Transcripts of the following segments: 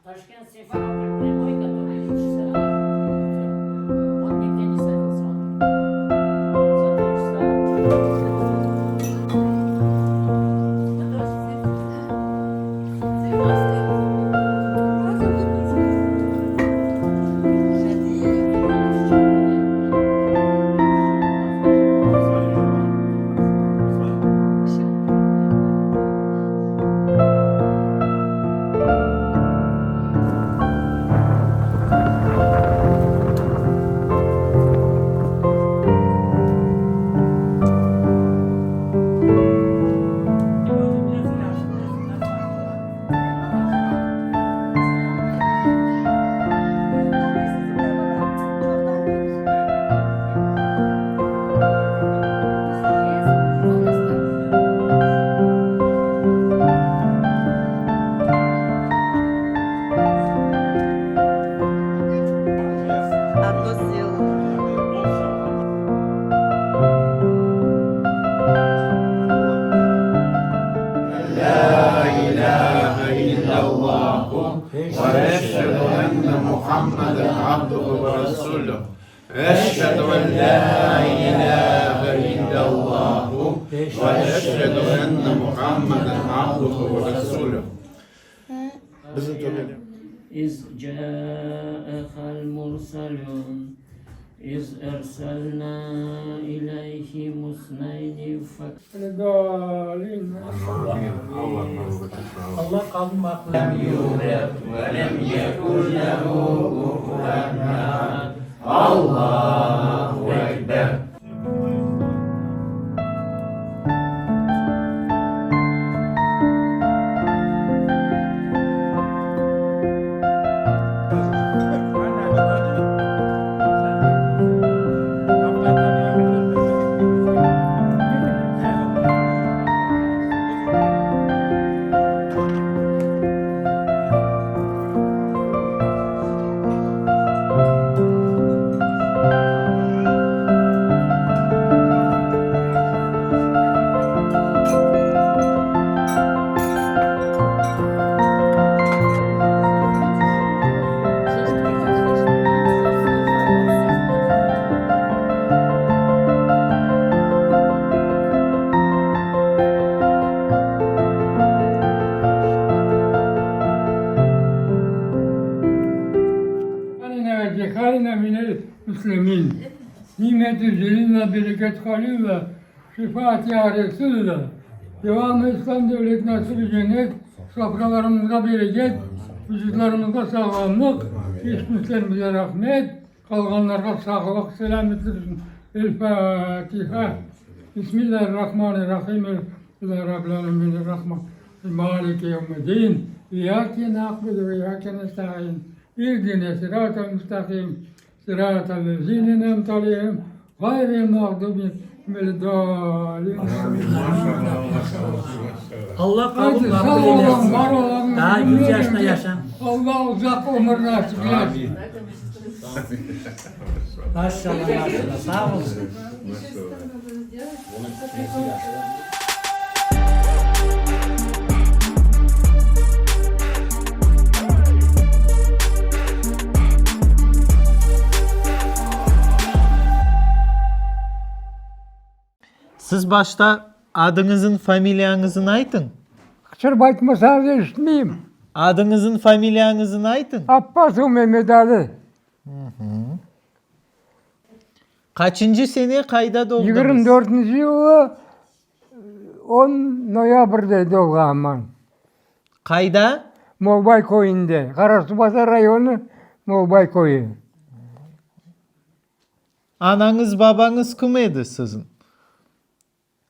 Tashkent, Simferopol prямой, который три часа Он нигде не садился, он за три часа. Lâ ilâhe illâllahu ve eşhedü enne Muhammeden abduhu ve resuluh. Eşhedü en lâ ilâhe illâllahu ve eşhedü enne Muhammeden abduhu ve resuluh. İz câehel murselûn, iz erselnâ ileyhim usneyni Allah qabul maqbul Halina ve cehalina minel müslimin. Nimet-i celilla, bereket halilla, şefaat ya Resulullah. Devamlı İslam devlet nasip-i cennet, sofralarımızğa bereket, vucudlarımızğa sağlamlıq, keçmişlerimize rahmet, qalğanlarğa sağlıq, selâmetlik olsun. El Fatiha. Bismillahirrahmanirrahim. Elhamdülillahi Rabbil alemin. Errahman Maliki yevmiddin. İyyâke na'budu ve iyyâke nesta'in. İhdine sıratal müstakim. Sıratal lezîne en'amte aleyhim. Gayril mağdubi veleddâllin. Allah qabul Haydi, sağ maqbul olun, eylesin. var olun. Daa yüz yaşına yaşa. Allah uzaq ömür nasip etsin. Maşallah, maşallah. Sağ olun. Siz başta adıñızın, familiyañızın aytıñ. Qıçırıp aytmasañız eşitmeyim. Adıñızın, familiyañızın aytıñ. Appasov Mehmet Ali. Qaçıncı sene qayda doğdıñız? Yigirmi dörtünci yılı on noyabrde doğğanman. Qayda? Molbay köyünde, Qarasuvbazar rayonı, Molbay köyü. Anañız, babañız kim edi siziñ?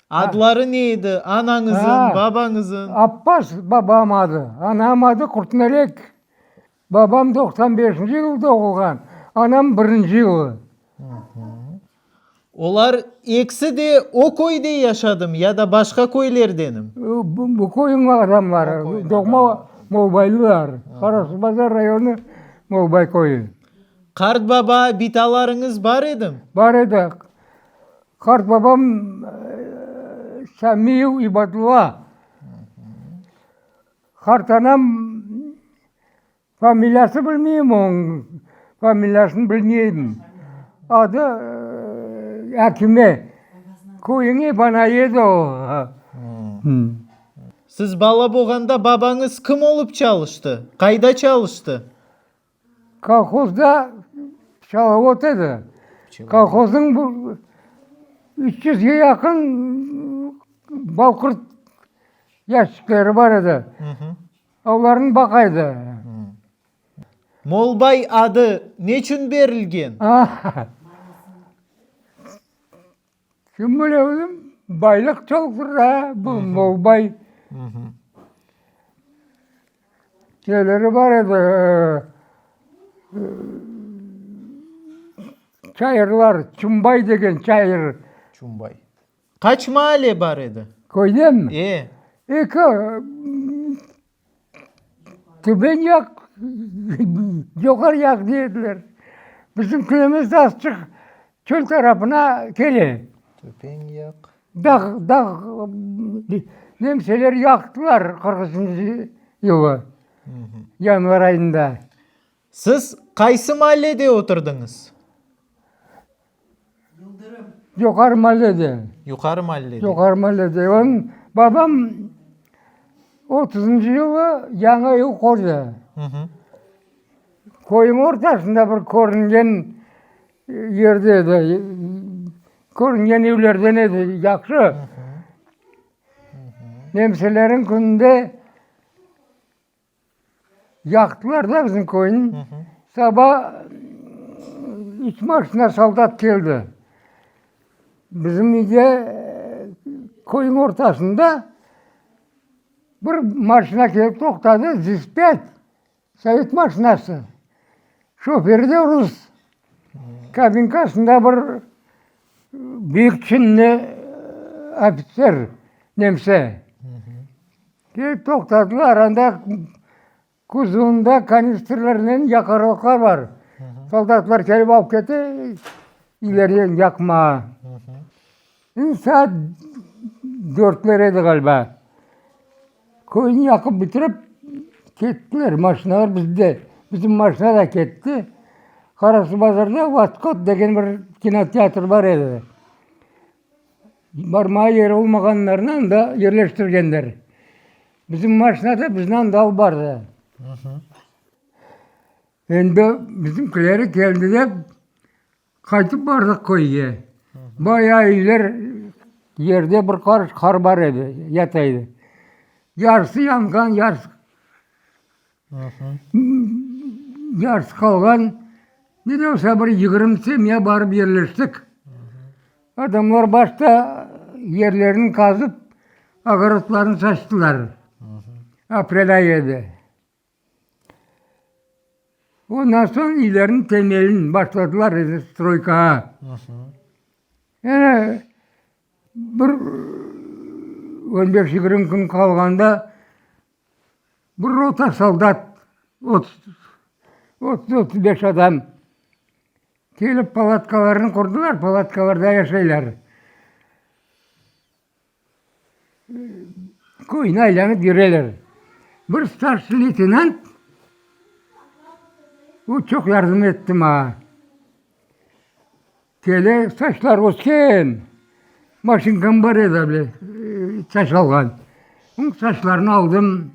Adları ne edi anañızıñ, babañızıñ? Appaz babam adı, anam adı Qurtmelek. Babam 95-nci yılı doğulğan, anam birinci yılı. Olar ekisi de o köyde yaşadımı ya da başqa köylerdenmi? Bu köyniñ adamları, doğma Molbaylılar, Qarasuvbazar rayonı Molbay köyü. Qartbaba, bitalarıñız bar edimi? Bar edi. Qartbabam Samiyev İbadulla. Qartanam. Familiyası bilmeyim onıñ, familiyasını bilmeyim. Adı Akime. Köyüñ Ebanay edi o. Siz bala bolğanda babañız kim olıp çalıştı? Qayda çalıştı? Kolhozda pçelovod edi. Kolhoznıñ bu üç yüzge yaqın balqurt yaşçikleri bar edi. Olarnı baqa edi. Molbay adı neçün berilgen? Kim bile özüm, baylıq çoqtır da, bu Molbay. Şeyleri bar edi, çayırlar, Çumbay degen çayır. Çumbay. Qaç maale bar edi? Köyde mi? E. Eki. Tüben yaq, yuqarı yaq dey ediler. Bizim köyümiz de azçıq çöl tarafına kele. Tüben yaq. Dağ, dağ, nemseler yaqtılar qırqıncı yılı, yanvar ayında. Siz qaysı maallede oturdıñız? Yuqarı mallede. Yuqarı mallede. Yuqarı mallede. Onıñ babam otuzıncı yılı yañı ev qurdı. Köyniñ ortasında bir körüngen yerde edi. Körüngen evlerden edi, yahşı. Nemselerniñ kününde Yaqtılar da bizim köyni. Saba üç maşina soldat keldi. Bizim üyge köyniñ ortasında bir maşina kelip toqtadı, Zis-pât, sovet maşinası. Şoferi de rus. Kabinkasında bir büyük çinli ofitser, nemse. Kelip toqtadılar, anda kuzovında kanistrlernen yaqarlıqlar bar. Soldatlar kelip alıp kete, ileriden yaqma. Endi saat dörtler edi ğaliba. Köyni yaqıp bitirip kettiler, maşinalar bizde, bizim maşina da ketti. Qarasuvbazarda Voskhod degen bir kinoteatr bar edi. Barmağa yeri olmağanlarnı anda yerleştirgenler. Bizim maşina da bizni anda alıp bardı. Endi bizimkileri keldi de, qaytıp bardıq köyge. Bayağı evler yerde bir qarış qar bar edi, yata edi. Yarısı yanğan, yarısı Yarısı qalğan, ne de olsa bir 20 semya barıp yerleştik. Adamlar başta yerlerini qazıp, ogorodlarını saçtılar. Aprel ayı edi. Ondan soñ ileriniñ temelini başladılar stroykağa. Ene, bir on beş-yigirmi kün qalğanda Bir rota soldat, 30-35 adam kelip palatkalarını qurdılar, palatkalarda yaşaylar. Köyni aylanıp yüreler. Bir starşiy leytenant, o çoq yardım etti maña. Kele, saçları ösken, maşinkam bar edi öyle, saç alğan. Onıñ saçlarını aldım.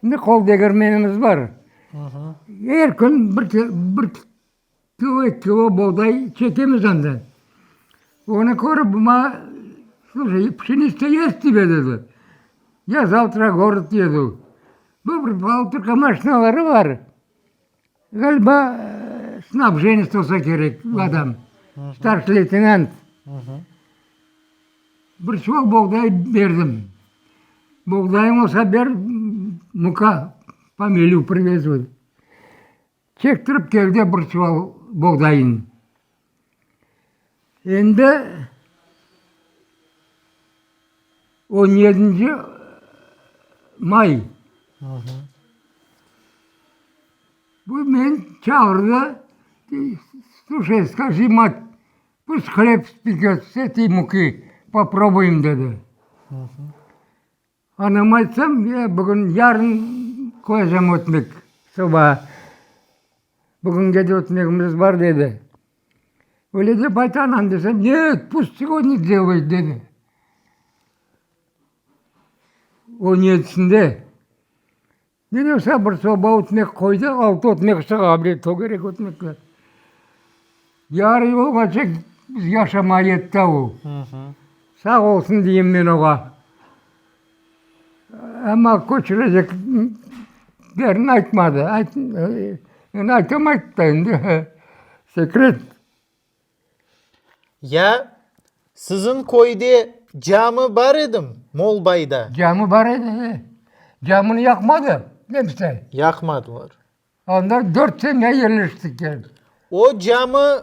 Şimdi qol degirmenimiz bar. Er kün bir bir kilo, eki kilo boğday çekemiz andan. Onı körip, maña, Sluşay, pşenitsa yest tebe dedi. Ya zavtra gorod yedu. Bu bir Baltika maşinaları bar. Ğaliba, snabjenets olsa kerek bu adam, starşiy leytenant. Bir çuval boğday berdim. Boğdayıñ olsa ber, muka pomelyu privezu. Çektirip keldi bir çuval boğdayın. Endi on yedinci may. Bu meni çağırdı, Sluşay, skajı, mat, pust hleb speket s etey muki, poprobuem, dedi. Anama aytsam, ya bugün, yarın qoyacam ötmek. Soba, bugünge de ötmegimiz bar, dedi. Öyle dep ayta anam desem, net, pust segodnâ delayet, dedi. O niyetinde. Ne de olsa bir soba ötmek qoydı, altı ötmek çığa bile, tögerek ötmekler. Yarı yolğace bizge aşamağa yetti o. Sağ olsun deyim men oğa. Amma köçüreceklerini aytmadı. Endi aytamaydı da endi, sekret. Ya siziñ köyde camı bar edimi, Molbayda? Camı bar edi, e. Camını yaqmadı nemse. Yaqmadılar. Anda dört sene yerleştik kelip. O camı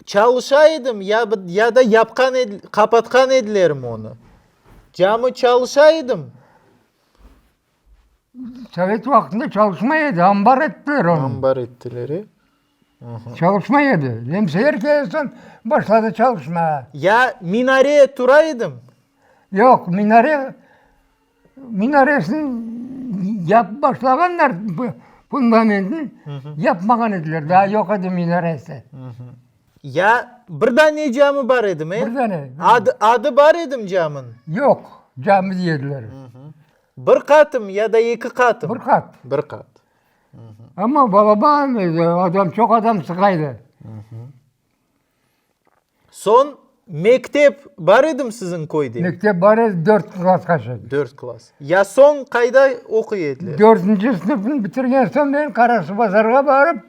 çalışa edimi ya, ya da yapqan qapatqan edilermi onı? Camı çalışa edimi? Sovet vaqtında çalışmay edi, ambar ettiler onı. Ambar ettiler, e? Çalışmay edi. Nemseler kelgen soñ başladı çalışmağa. Ya minare tura edimi? Yoq, minare, minaresini yapıp başlağanlar, fundamentini yapmağan ediler, daa yoq edi minaresi. Ya bir dane camı bar edimi? Bir dane. Adı, adı bar edimi camınıñ? Yoq, cami dey ediler. Bir qatım ya da eki qatım? Bir qat. Bir qat. Amma balaban edi, adam, çoq adam sığaydı. Soñ mektep bar edimi siziñ köyde? Mektep bar edi, dört klassqace. Dört klass. Ya soñ qayda oquy ediler? Dörtünci sınıfnı bitirgen soñ men Qarasuvbazarğa barıp,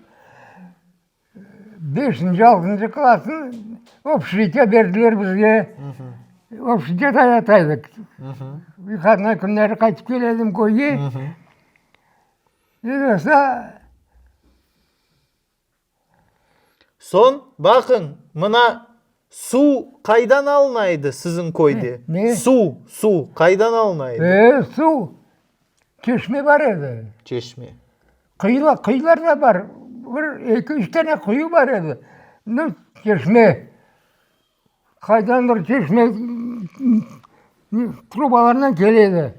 Beşinci, altıncı klassnı obşjitiye berdiler bizge. Obşjitiyede yataydık. Vyhodnoy künleri qaytıp kele edim köyge. Ne olsa. Soñ, baqıñ, mına suv qaydan alına edi siziñ köyde? Ne? Suv, suv qaydan alına edi? E, suv, çeşme bar edi. Çeşme. Quyular, quyular da bar. Bir, eki, üç tane quyu bar edi. Nu, çeşme, qaydandır çeşme trubalarnen kele edi.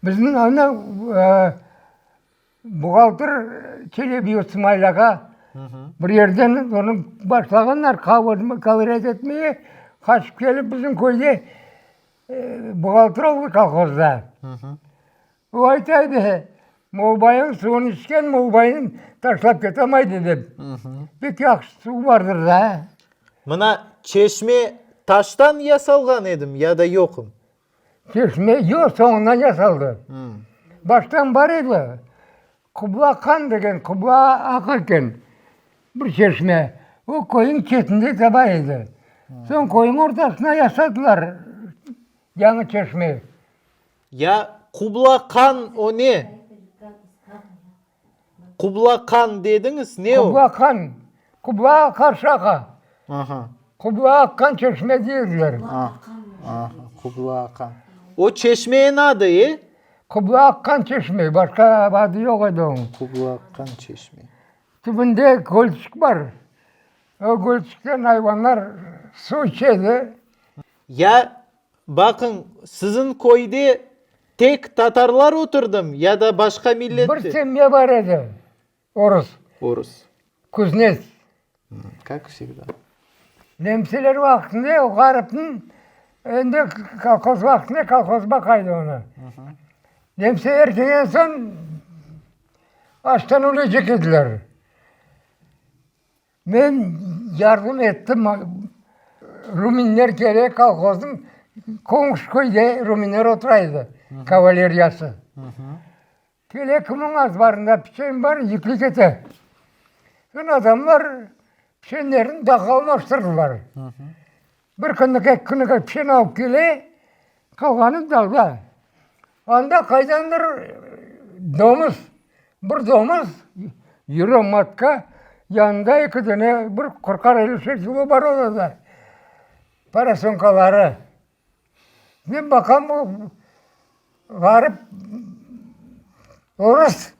Bizim ana buhgalter Çelebi Smayl ağa bir yerden onı başlağanlar kovırât etmege, qaçıp kelip bizim köyde buhgalter oldı kolhozda. O ayta edi, Molbaynıñ suvunı içken Molbaynı taşlap ketamaydı dep. Pek yahşı suv bardır da. Mına çeşme taştan yasalğan edim ya da yoqım? Çeşme yoq, soñundan yasaldı. Baştan bar edi, Qubla Qan degen, Qubla aq eken bir çeşme. O köyniñ çetinde taba edi. Soñ köyniñ ortasına yasadılar yañı çeşme. Ya Qubla Qan o ne? Qubla Qan dediñiz, ne o? Qubla Qan, Qubla qarşı aqa. Aha. Qubla aqqan çeşme deyirler. Aha, Qubla aqqan. O çeşmeniñ adı, e? Qubla aqqan çeşme, başqa adı yoq edi onıñ. Qubla aqqan çeşme. Tübünde gölçik bar. O gölçikten ayvanlar suv içedi. Ya Baqıñ, siziñ köyde tek tatarlar oturdım ya da başqa millet de? Bir semya bar edi, orus. Orus. Kuznets. Kak vsegda. Nemseler vaqtında o ğaripniñ, endi kolhoz vaqtında kolhoz baqaydı onı. Nemseler kelgen soñ açtan ölecek ediler. Men yardım ettim, ruminler kele kolhoznıñ, qoñşı köyde ruminler otura edi, kavaleriyası. Kele kimniñ azbarında piçen bar, yüklü kete. Soñ adamlar piçenlerini dağğa almaştırdılar. Bir künlük, eki künlük piçen alıp kele, qalğanı dağda. Anda qaydandır domuz, bir domuz yüre matka, yanında eki dane bir qırqar elli kilo bar odada, porosönkaları. Men baqam, o ğarip orus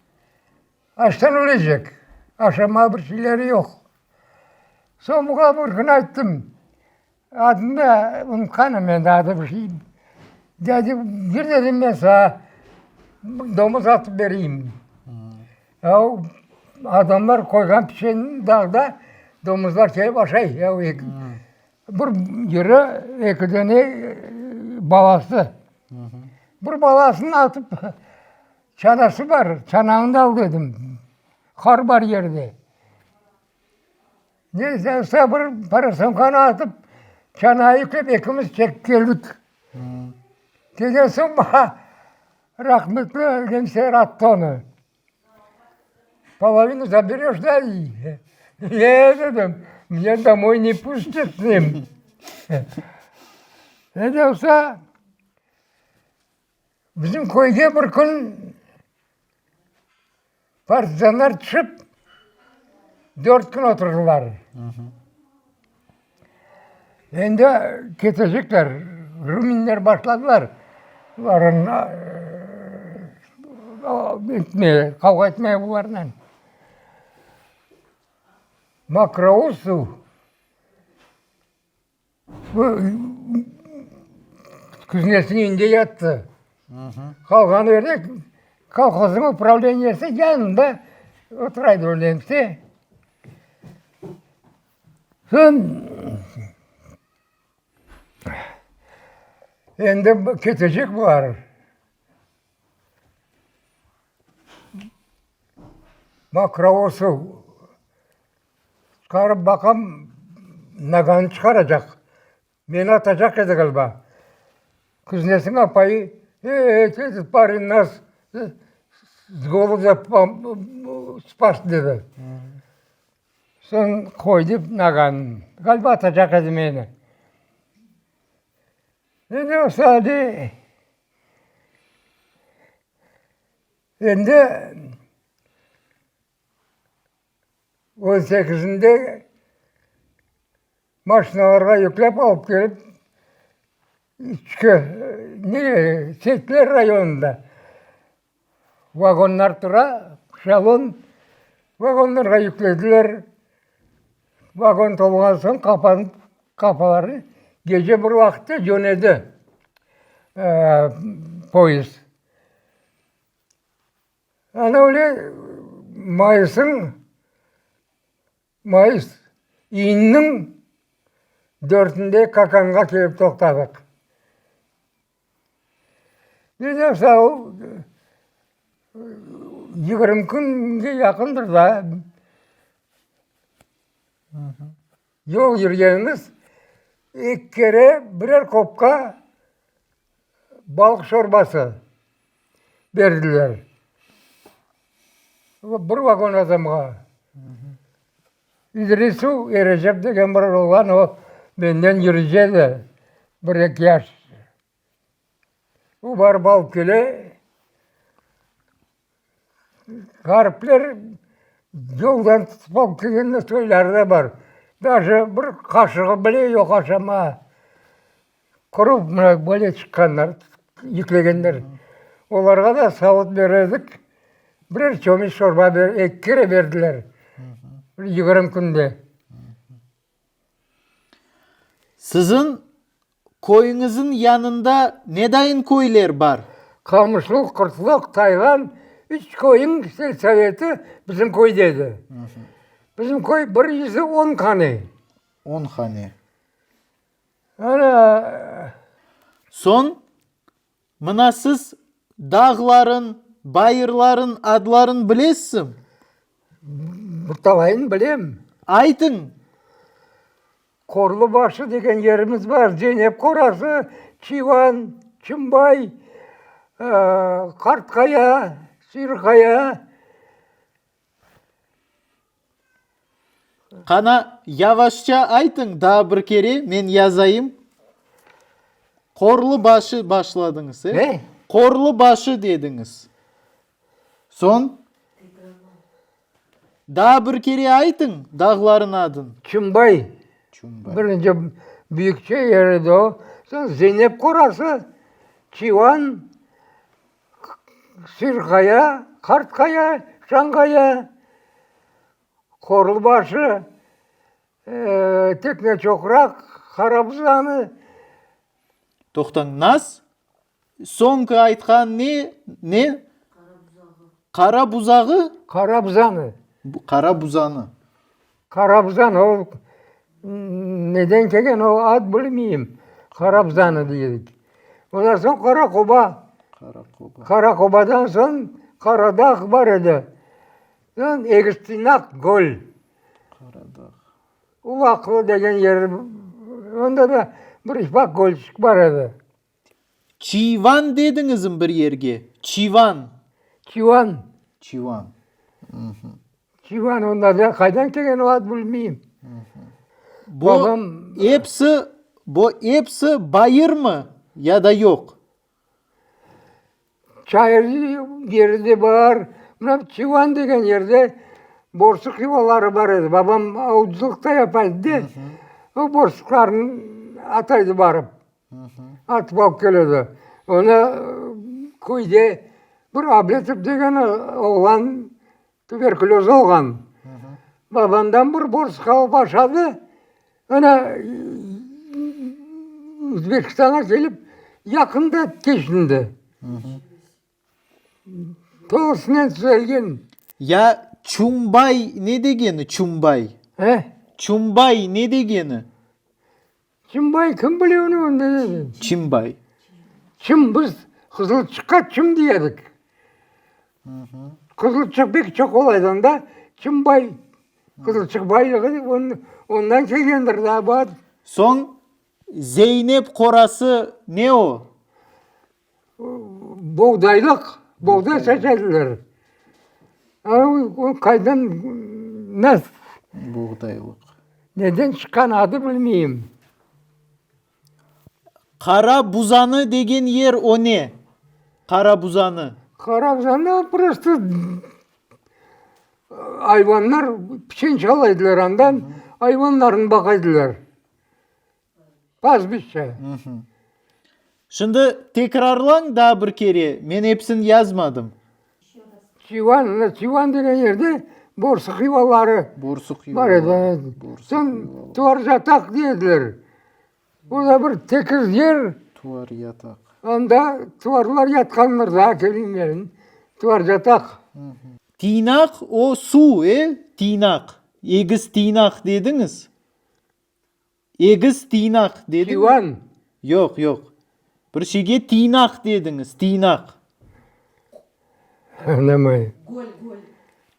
açtan ölecek, aşamağa bir şeyleri yoq. Soñ buña bir kün ayttım, Adını da unutqanım endi, adı bir şey. Dedi, bir dedim men saña domuz atıp bereyim. Ya adamlar qoyğan piçenni dağda domuzlar kelip aşay. Ya bir yeri eki dane balası. Bir balasını atıp çanası bar, çanağını da al dedim. Qar bar yerde. Neyse olsa bir parasonkanı atıp çanağı yüklep ekimiz çekip keldik. Kelgen soñ maña rahmetli Nemseler attı onı. Polovinu zaberешь, da? Ne, dedim, meni domoy ne pustят, deyim. Ne de olsa, bizim köyge bir kün Partizanlar tüşip, dört kün oturdılar. Endi ketecekler, ruminler başladılar olarnı etmege, qavğa etmege olarnen. Mokrousov Bu küznetniñ üyünde yattı. Qalğan yerde kolhoznıñ upravleniyesi yanında otura edi o nemse. Soñ endi ketecek bular. Mokrousov Çıqarıp baqam, naganı çıqaracaq. Meni atacaq edi ğaliba. Kuznetsniñ apayı, Ey, etet parın nas s goloda spas, dedi. Soñ qoydı naganı. Ğaliba atacaq edi meni. Ne de olsa, adi, endi On sekizinde maşinalarğa yüklep alıp kelip, içki, ne, Setler rayonında vagonlar tura, şalon, vagonlarğa yüklediler. Vagon tolğan soñ qapanıp qapaları, gece bir vaqıtta cönedi poyezd. Ana öyle mayısıñ, mayıs, iyünniñ dörtünde Kakanğa kelip toqtadıq. Ne de olsa o 20 künge yaqındır da yol yürgenimiz, eki kere birer qopqa Balıq şorbası berdiler. Bir vagon adamğa. İdrisuv Erecep degen bir oğlan, o menden yürüci edi, bir-eki yaş. O barıp alıp kele. Ğaripler yoldan tutıp alıp kelgen soyları da bar. Daje bir qaşığı bile yoq aşamağa. Quru mına böyle çıqqanlar, yüklegenler. Olarğa da savut bererdik, birer çömüç şorba eki kere berdiler bir 20 künde. Siziñ köyüñizniñ yanında nedayın köyler bar? Qamışlıq, Qurtlıq, Taygan, üç köyüñ selsoveti bizim köyde edi. Bizim köy bir yüzü on hane. On hane. Ana. Soñ, mına siz dağların, bayırların adların bilesizmi? Bir talayını bilem. Aytıñ. Qorlubaşı degen yerimiz bar, Cenep qorası, Çivan, Çimbay, Qartqaya, Sirqaya. Qana, yavaşça aytıñ daa bir kere, men yazayım. Qorlubaşı başladıñız, e? Ne? Qorlubaşı dediñiz. Soñ? Daa bir kere aytıñ dağların adın. Çumbay. Çumbay. Birinci büyükçe yer edi o. Soñ Zeynep qorası, Çivan, Sirqaya, Qartqaya, Şanqaya, Qorlubaşı, Tekne Çoqraq, Qarabuzanı. Toqtañ, Naz, soñki aytqan ne, ne? Qara buzağı? Qara buzanı. Qara buzanı. Qara buzanı, o neden kelgen o ad bilmeyim. Qara buzanı dey edik. Ondan soñ Qara qoba. Qara qoba. Qara qobadan soñ Qara dağ bar edi. Soñ Egiz-Tıynaq göl. Qara dağ. Ulaqlı degen yer, onda da bir ufaq gölçik bar edi. Çivan dediñizmi bir yerge? Çivan. Çivan. Çivan. Çivan, onda da qaydan kelgen o ad bilmeyim. Bu episi, bu episi bayırmı ya da yoq? Çayır yeri de bar. Mına Çivan degen yerde borsuq yuvaları bar edi. Babam avcılıq da yapa edi de, o borsuqlarnı ata edi barıp. Atıp alıp keledi. Onı köyde bir Abletov degen oğlan tuberkulöz olğan. Babamdan bir borsuq alıp aşadı. Ana, Özbekistanğa kelip, yaqında keçindi. Tolusınen tüzelgen. Ya Çumbay ne degeni, Çumbay? He? Çumbay ne degeni? Çimbay, kim bile onı onda ne degeni? Çimbay. Çim, biz Qızılçıqqa çim dey edik. Qızılçıq pek çoq ola edi onda, Çimbay, Qızılçıq baylığı ondan kelgendir daa bu ad. Soñ Zeynep qorası ne o? Boğdaylıq, boğday saçadılar. O qaydan, nasıl? Boğdaylıq. Neden çıqqan adı bilmeyim. Qara buzanı degen yer o ne? Qara buzanı. Qara buzanı prosto ayvanlar piçen çala ediler andan, ayvanlarnı baqa ediler. Pastbişçe. Şimdi tekrarlañ daa bir kere, men episini yazmadım. Çivan, Çivan degen yerde borsuq yuvaları bar edi. Soñ Tuvarjataq dey ediler. O da bir tekiz yer. Tuvaryataq. Anda tuvarlar yatqanlar daa kelin-kelin. Tuvarjataq. Tıynaq o suv, e? Tıynaq. Egiz tıynaq dediñiz. Egiz tıynaq dediñiz. Çivan. Yoq, yoq. Bir şeyge tıynaq dediñiz, tıynaq. Añlamayım. Göl, göl.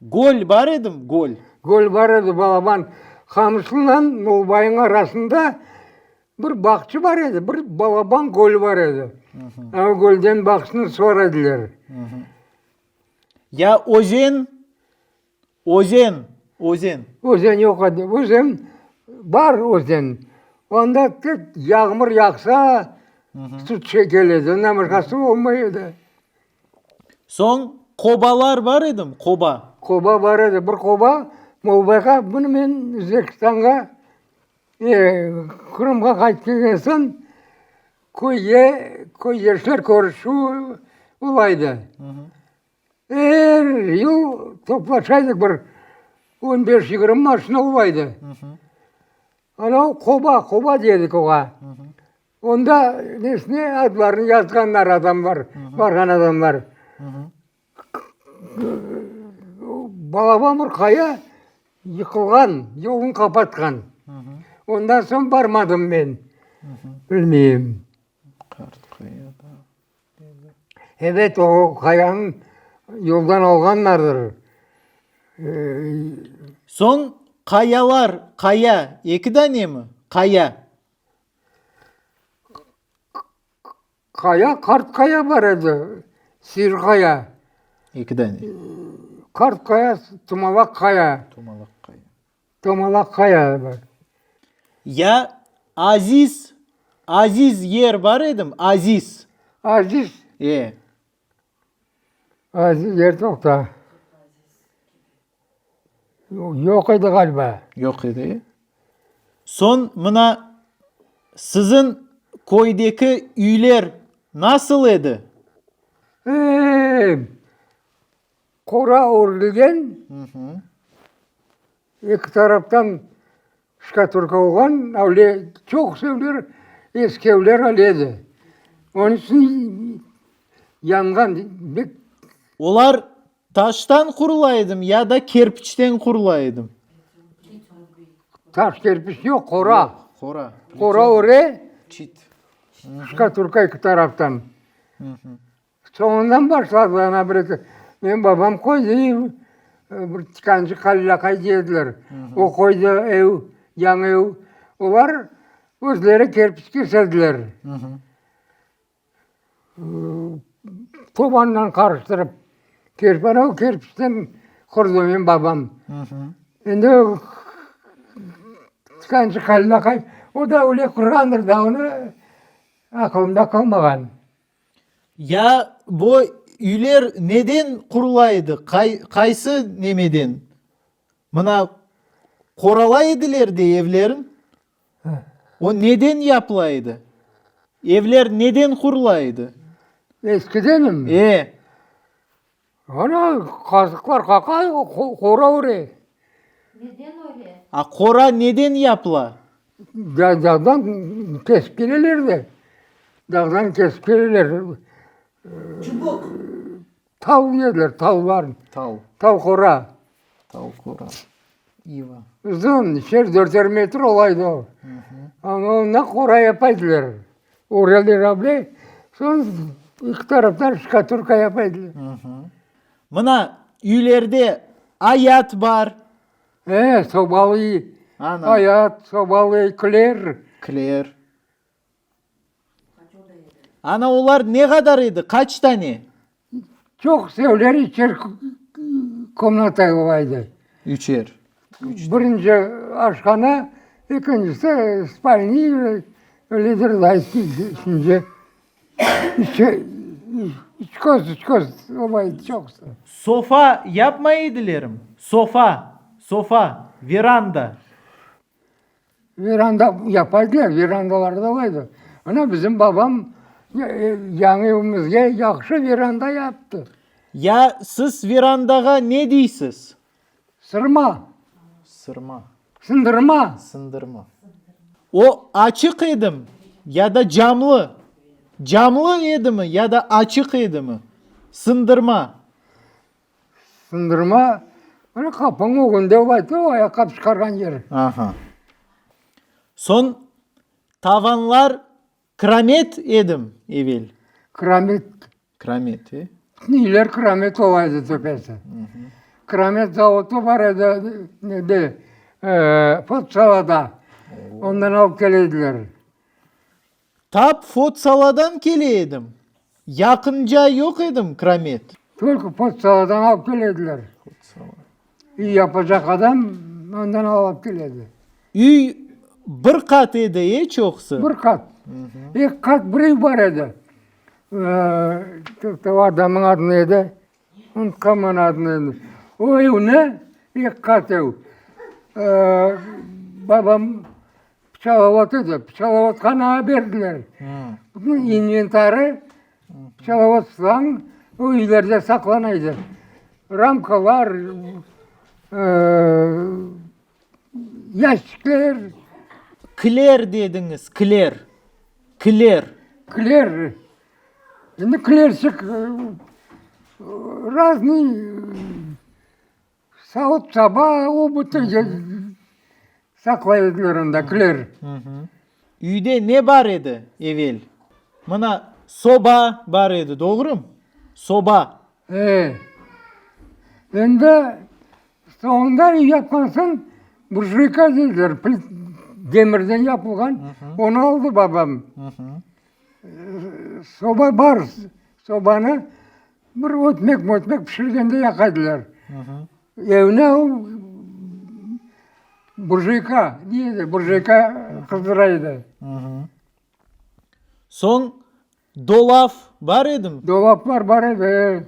Göl bar edimi, göl? Göl bar edi, balaban. Qamışlınan Nolbayıñ arasında bir bağçı bar edi, bir balaban göl bar edi. O gölden bağçını suvar ediler. Ya özen? Özen, özen. Özen yoq edi. Özen, bar özen. Onda tek yağmur yağsa, suv tüşe edi. Ondan başqa suv olmay edi. Soñ qobalar bar edimi, qoba? Qoba bar edi. Bir qoba Molbayğa, bunı men Özbekistanğa, Qırımğa qaytıp kelgen soñ, köyge, köy yaşlar körüşüv ola edi. Er yıl toplaşaydık bir on beş-yigirmi maşina olaydı. Ana qoba, qoba dedik oğa. Onda nesine adlarını yazğanlar adamlar, barğan adamlar. Balaban bir qaya yıqılğan, yolun qapatqan. Ondan soñ barmadım men, bilmeyim. Ebet, o qayanı yoldan alğanlardır. Soñ qayalar, qaya, eki danemi? Qaya. Qaya, Qart qaya bar edi, Sir qaya. Eki dane. Qart qaya, Tumalaq qaya. Tumalaq qaya. Tomalaq qaya bar. Ya Aziz, Aziz yer bar edimi? Aziz. Aziz? E. Aziz yer toqta. Yoq edi ğaliba. Yoq edi, e. Soñ mına siziñ köydeki üyler nasıl edi? E, Qora örülgen, eki taraftan şkaturka olğan, öyle çoq evler, eski evler öyle edi. Onıñ içün yanğan bek. Olar. Taştan qurula edim ya da kerpiçten qurula edim? Taş kerpiç yoq, qora. Qora. Qora öre. Çit. Şkaturka eki taraftan. Soñundan başladılar, ana bir eki, menim babam qoydı, bir tükâncı Halil aqay dey ediler, o qoydı ev, yañı ev. Olar özleri kerpiç keserdiler. Tobannan qarıştırıp, kerp, ana o kerpiçten qurdı menim babam. Endi tükâncı Halil aqay, o da öyle qurğandır da, onı aqılımda qalmağan. Ya bu üyler neden qurula edi, qay, qaysı nemeden? Mına, qoralay ediler de evlerin, o neden yapıla edi? Evler neden qurula edi? Eskidenmi? E. Ana, qazıqlar qaqa, qora öre. Neden öre? A qora neden yapıla? Dağdan kesip keleler de. Dağdan kesip keleler. Çubuq. Tal deyler, tallar. Tal. Tal qora. Tal qora. İva. Uzun, üçer, dörter metr olaydı o. Ana ondan qora yapaydılar. Öreler able, soñ eki taraftan şkaturka yapaydılar. Mına, üylerde ayat bar. E, sobalı Ana. ayat, sobalı kiler. Kiler. Ana, olar ne qadar edi, qaç tane? Çoq evler üçer komnata olaydı. Üçer. Birinci aşhana, ekincisi spalniy, öyledir da, üçünci. Üç köz, üç köz olaydı çoqusı. Sofa yapmay edilermi? Sofa, sofa, veranda. Veranda yapaydılar, verandalar da olaydı. Ana, bizim babam yañı evimizge yahşı veranda yaptı. Ya siz verandağa ne deysiz? Sırma. Sırma. Sındırma. Sındırma. O açıq edim ya da camlı? Camlı edimi ya da açıq edimi? Sındırma. Sındırma, mına qapınıñ ögünde olaydı o ayaqqap çıqarğan yer. Aha. Soñ tavanlar Kramet edim evel. Kramet. Kramet, e? Neyler kramet olaydı töpesi. Kramet zavodı bar edi nede, Fotsalada. Ondan alıp kele ediler. Tap Fotsaladan kele edim. Yaqınca yoq edim kramet. Tolko Fotsaladan alıp kele ediler. Üy yapacaq adam ondan alıp kele edi. Üy bir qat edi, e, çoqusı? Bir qat. Eki qat bir üy bar edi. O adamnıñ adı ne edi? Unutqanman adını endi. O evni, eki qat ev, babam pıçalavot edi. Pıçalavotqa maña berdiler. Bütün inventarı pıçalavottan o üylerde saqlana edi. Ramkalar, yaşçikler. Kiler dediñiz, kiler, kiler. Kiler, endi kilerçik razniy savut-saba, o bütün saqlay ediler anda, kiler. Üyde ne bar edi evel? Mına, soba bar edi, doğrumı? Soba. E, endi soñunda üy yapqan soñ, burjuyka dediler, demirden yapılğan, onı aldı babam. Soba bar, sobanı bir ötmek-mötmek pişirgende yaqaydılar. Evni o burjuyka, ne edi, burjuyka qızdıra edi. Soñ dolaf bar edimi? Dolaplar bar edi.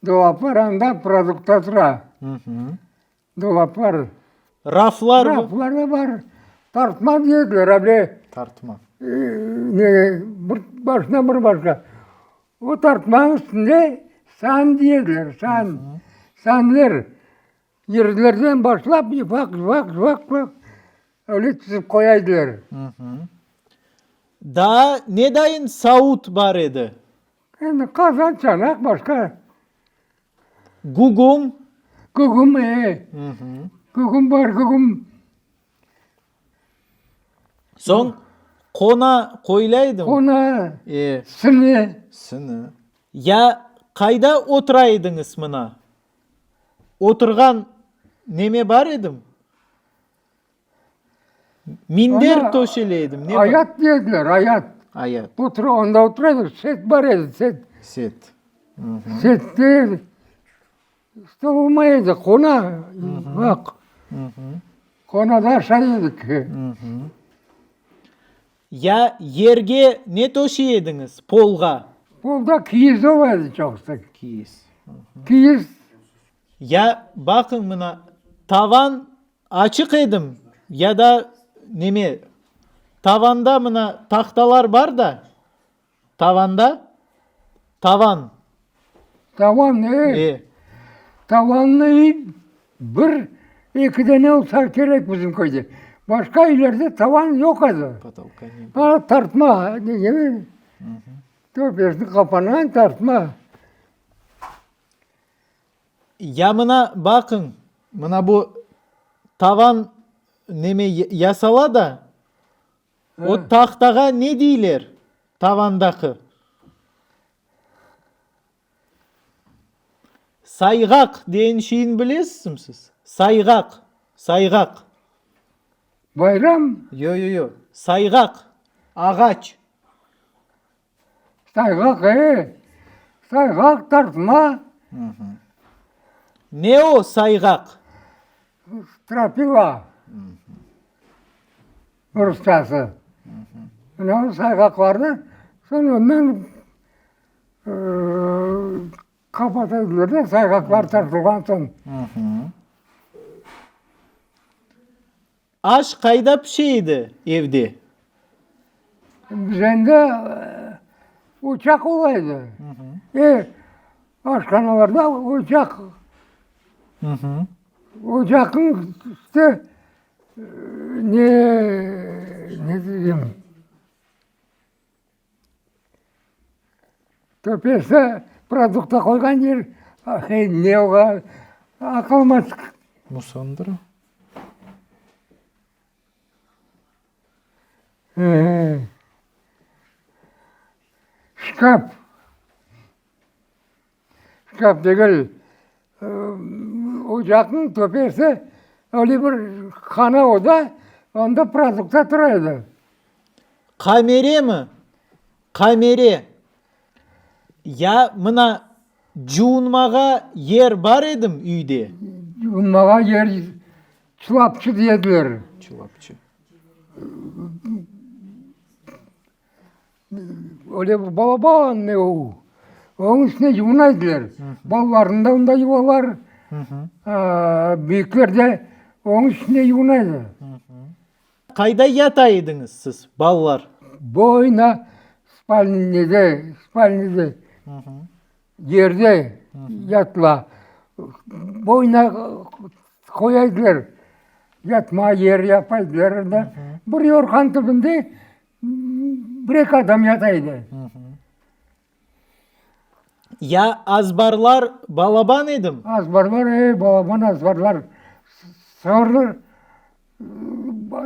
Dolaplar anda produkta tura. Dolaplar. Raflar? Raflar da bar. Tartma deydiler, able. Tartma. Ne, bir başına bir başqa. O tartmanıñ üstünde san deydiler, san. Sanler. Yerlerden başlap, ufaq, ufaq, ufaq, ufaq öyle tizip qoyaydılar. Daa ne dayın savut bar edi? Endi qazan, çanaq, başqa. Gügüm? Gügüm, e. Gügüm bar, gügüm. Soñ qona qoylaydıñ? Qona, E. sini. Sini. Ya qayda otura ediñiz mına? Oturğan neme bar edim? Minder töşeli edim, ne bar? Ayat dediler, ayat. Ayat. Otura, onda otura edik, set bar edi, set. Set. Sette stol olmay edi, qona, baq. Qonada aşay edik. Ya yerge ne töşey ediñiz, polğa? Polda kiyiz ola edi çoqusı. Kiyiz. Kiyiz. Ya baqıñ mına, tavan açıq edim, ya da neme, tavanda mına tahtalar bar da, tavanda, tavan. Tavan, e. E. Tavannı bir, eki dane olsa kerek bizim köyde. Başqa üylerde tavan yoq edi. Potolka ne bar. A, tartma, ne, töpesini qapanğan tartma. Ya mına, baqıñ, mına bu tavan neme yasala da, o tahtağa ne deyler, tavandaqı? Sayğaq degen şeyni bilesizmi siz? Sayğaq, sayğaq. Bayram? Yo, yo, yo, sayğaq, ağaç. Sayğaq, e, sayğaq tartma. Ne o sayğaq? Stropila rusçası. Mına o sayğaqlarnı soñ ondan qapata ediler de, sayğaqlar tartılğan soñ. Aş qayda pişe edi evde? Biz endi ocaq ola edi. E, aşhanalarda ocaq. Ocaqnıñ üstü ne, ne diyeyim, töpesi produkta qoyğan yer, ne oğa aqılıma Musandır. Şkaf. Şkaf degil, ocaqnıñ töpesi öyle bir hana oda, onda produkta tura edi. Qameremi? Qamere. Ya mına cuvunmağa yer bar edim üyde? Cuvunmağa yer çılapçı dediler. Çılapçı. Öyle bir balaban ne o. Onıñ üstüne yuvuna ediler. Balalarnı da onda yuvalar, büyükler de onıñ üstünde yuvuna edi. Qayda yata ediñiz siz, balalar? Boyuna spalnide, spalnide, yerde yatıla. Boyuna qoya ediler, yatma yer yapa ediler anda. Bir yorğan tübünde bir-eki adam yata edi. Ya azbarlar balaban edim? Azbarlar, e, balaban azbarlar. Sığırlar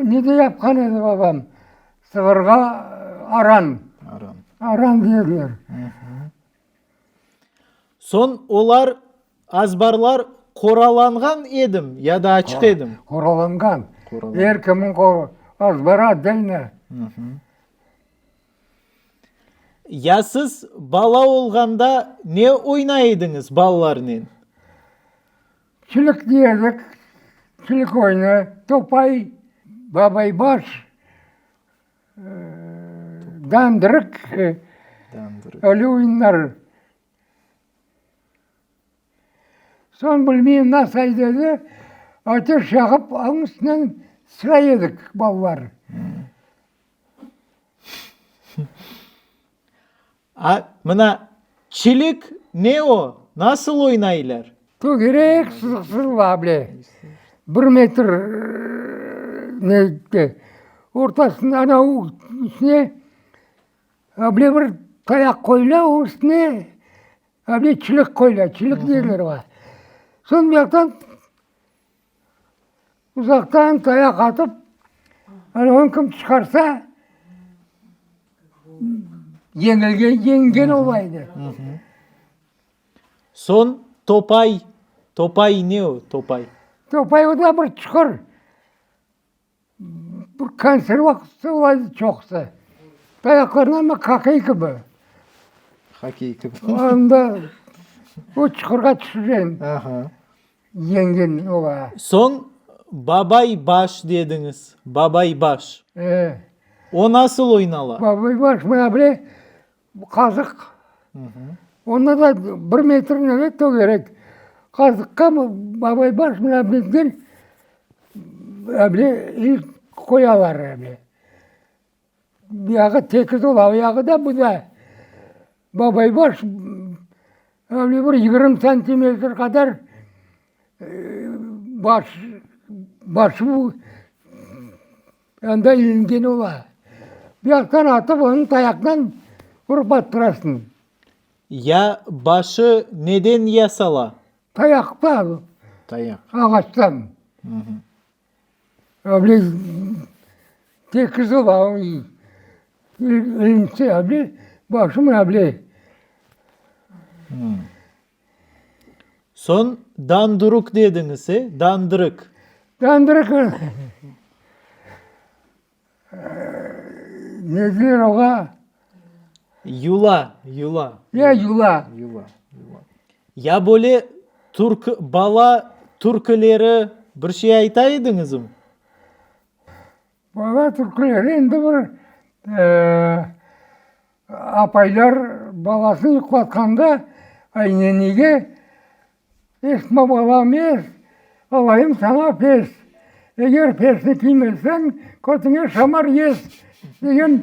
ne de yapqan edi babam, sığırğa aran, Aran. aran dediler. Soñ olar, azbarlar qoralanğan edim ya da açıq edim? Qoralanğan. Er kimniñ azbarı otdelno. Ya siz bala olğanda ne oynay ediñiz balalarnen? Çilik deyerdik, çilik oyunı, topay, babaybaş, dandırıq, öyle oyunlar. Soñ bilmeyim nasıl aydadı, ateş yağıp, onıñ üstünden sıra edik balalar. A, mına, çilik ne o, nasıl oynaylar? Tögerek sızıq sızıla bile, bir metr nede, ortasında ana üstüne bile bir tayaq qoyula, onıñ üstüne bile çilik qoyula, çilik deyler oña. Soñ bu yaqtan uzaqtan tayaq atıp, ana onı kim çıqarsa, yeñilgen, yeñgen ola edi. Soñ topay, topay ne o, topay? Topay o da bir çuqur. Bir konserva qutusı ola edi çoqusı. Tayaqlarnı amma hokey kibi. Hokey kibi. Anda o çuqurğa tüşürgen, yeñgen ola. Soñ babay baş dediñiz, babay baş. E. O nasıl oynala? Babay baş mına bile qazıq. Onda da bir metr nede tögerek. Qazıqqa babay baş mına bizden öyle ilk qoyalar öyle. Bu yağı tekiz ola, o yağı da bu da. Babay baş öyle bir 20 santimetr qadar baş, başı bu anda ilingen ola. Bu yaqtan atıp onı tayaqtan urıp attırasıñ. Ya başı neden yasala? Tayaqta, Tayaq. ağaçtan. Öyle tekiz ola, ilinse öyle, başım öyle. Soñ danduruk dediñiz, e? Dandırık. Dandırık. Ne deyler oğa? Yula, yula. Ya yula. Yula, yula. Ya böyle türk, bala türküleri bir şey ayta ediñizmi? Bala türküleri endi bir apaylar balasını yuqlatqanda aynenige Esma balam, es, alayım saña fes, eger fesni kiymeseñ, kötüñe şamar yes, degen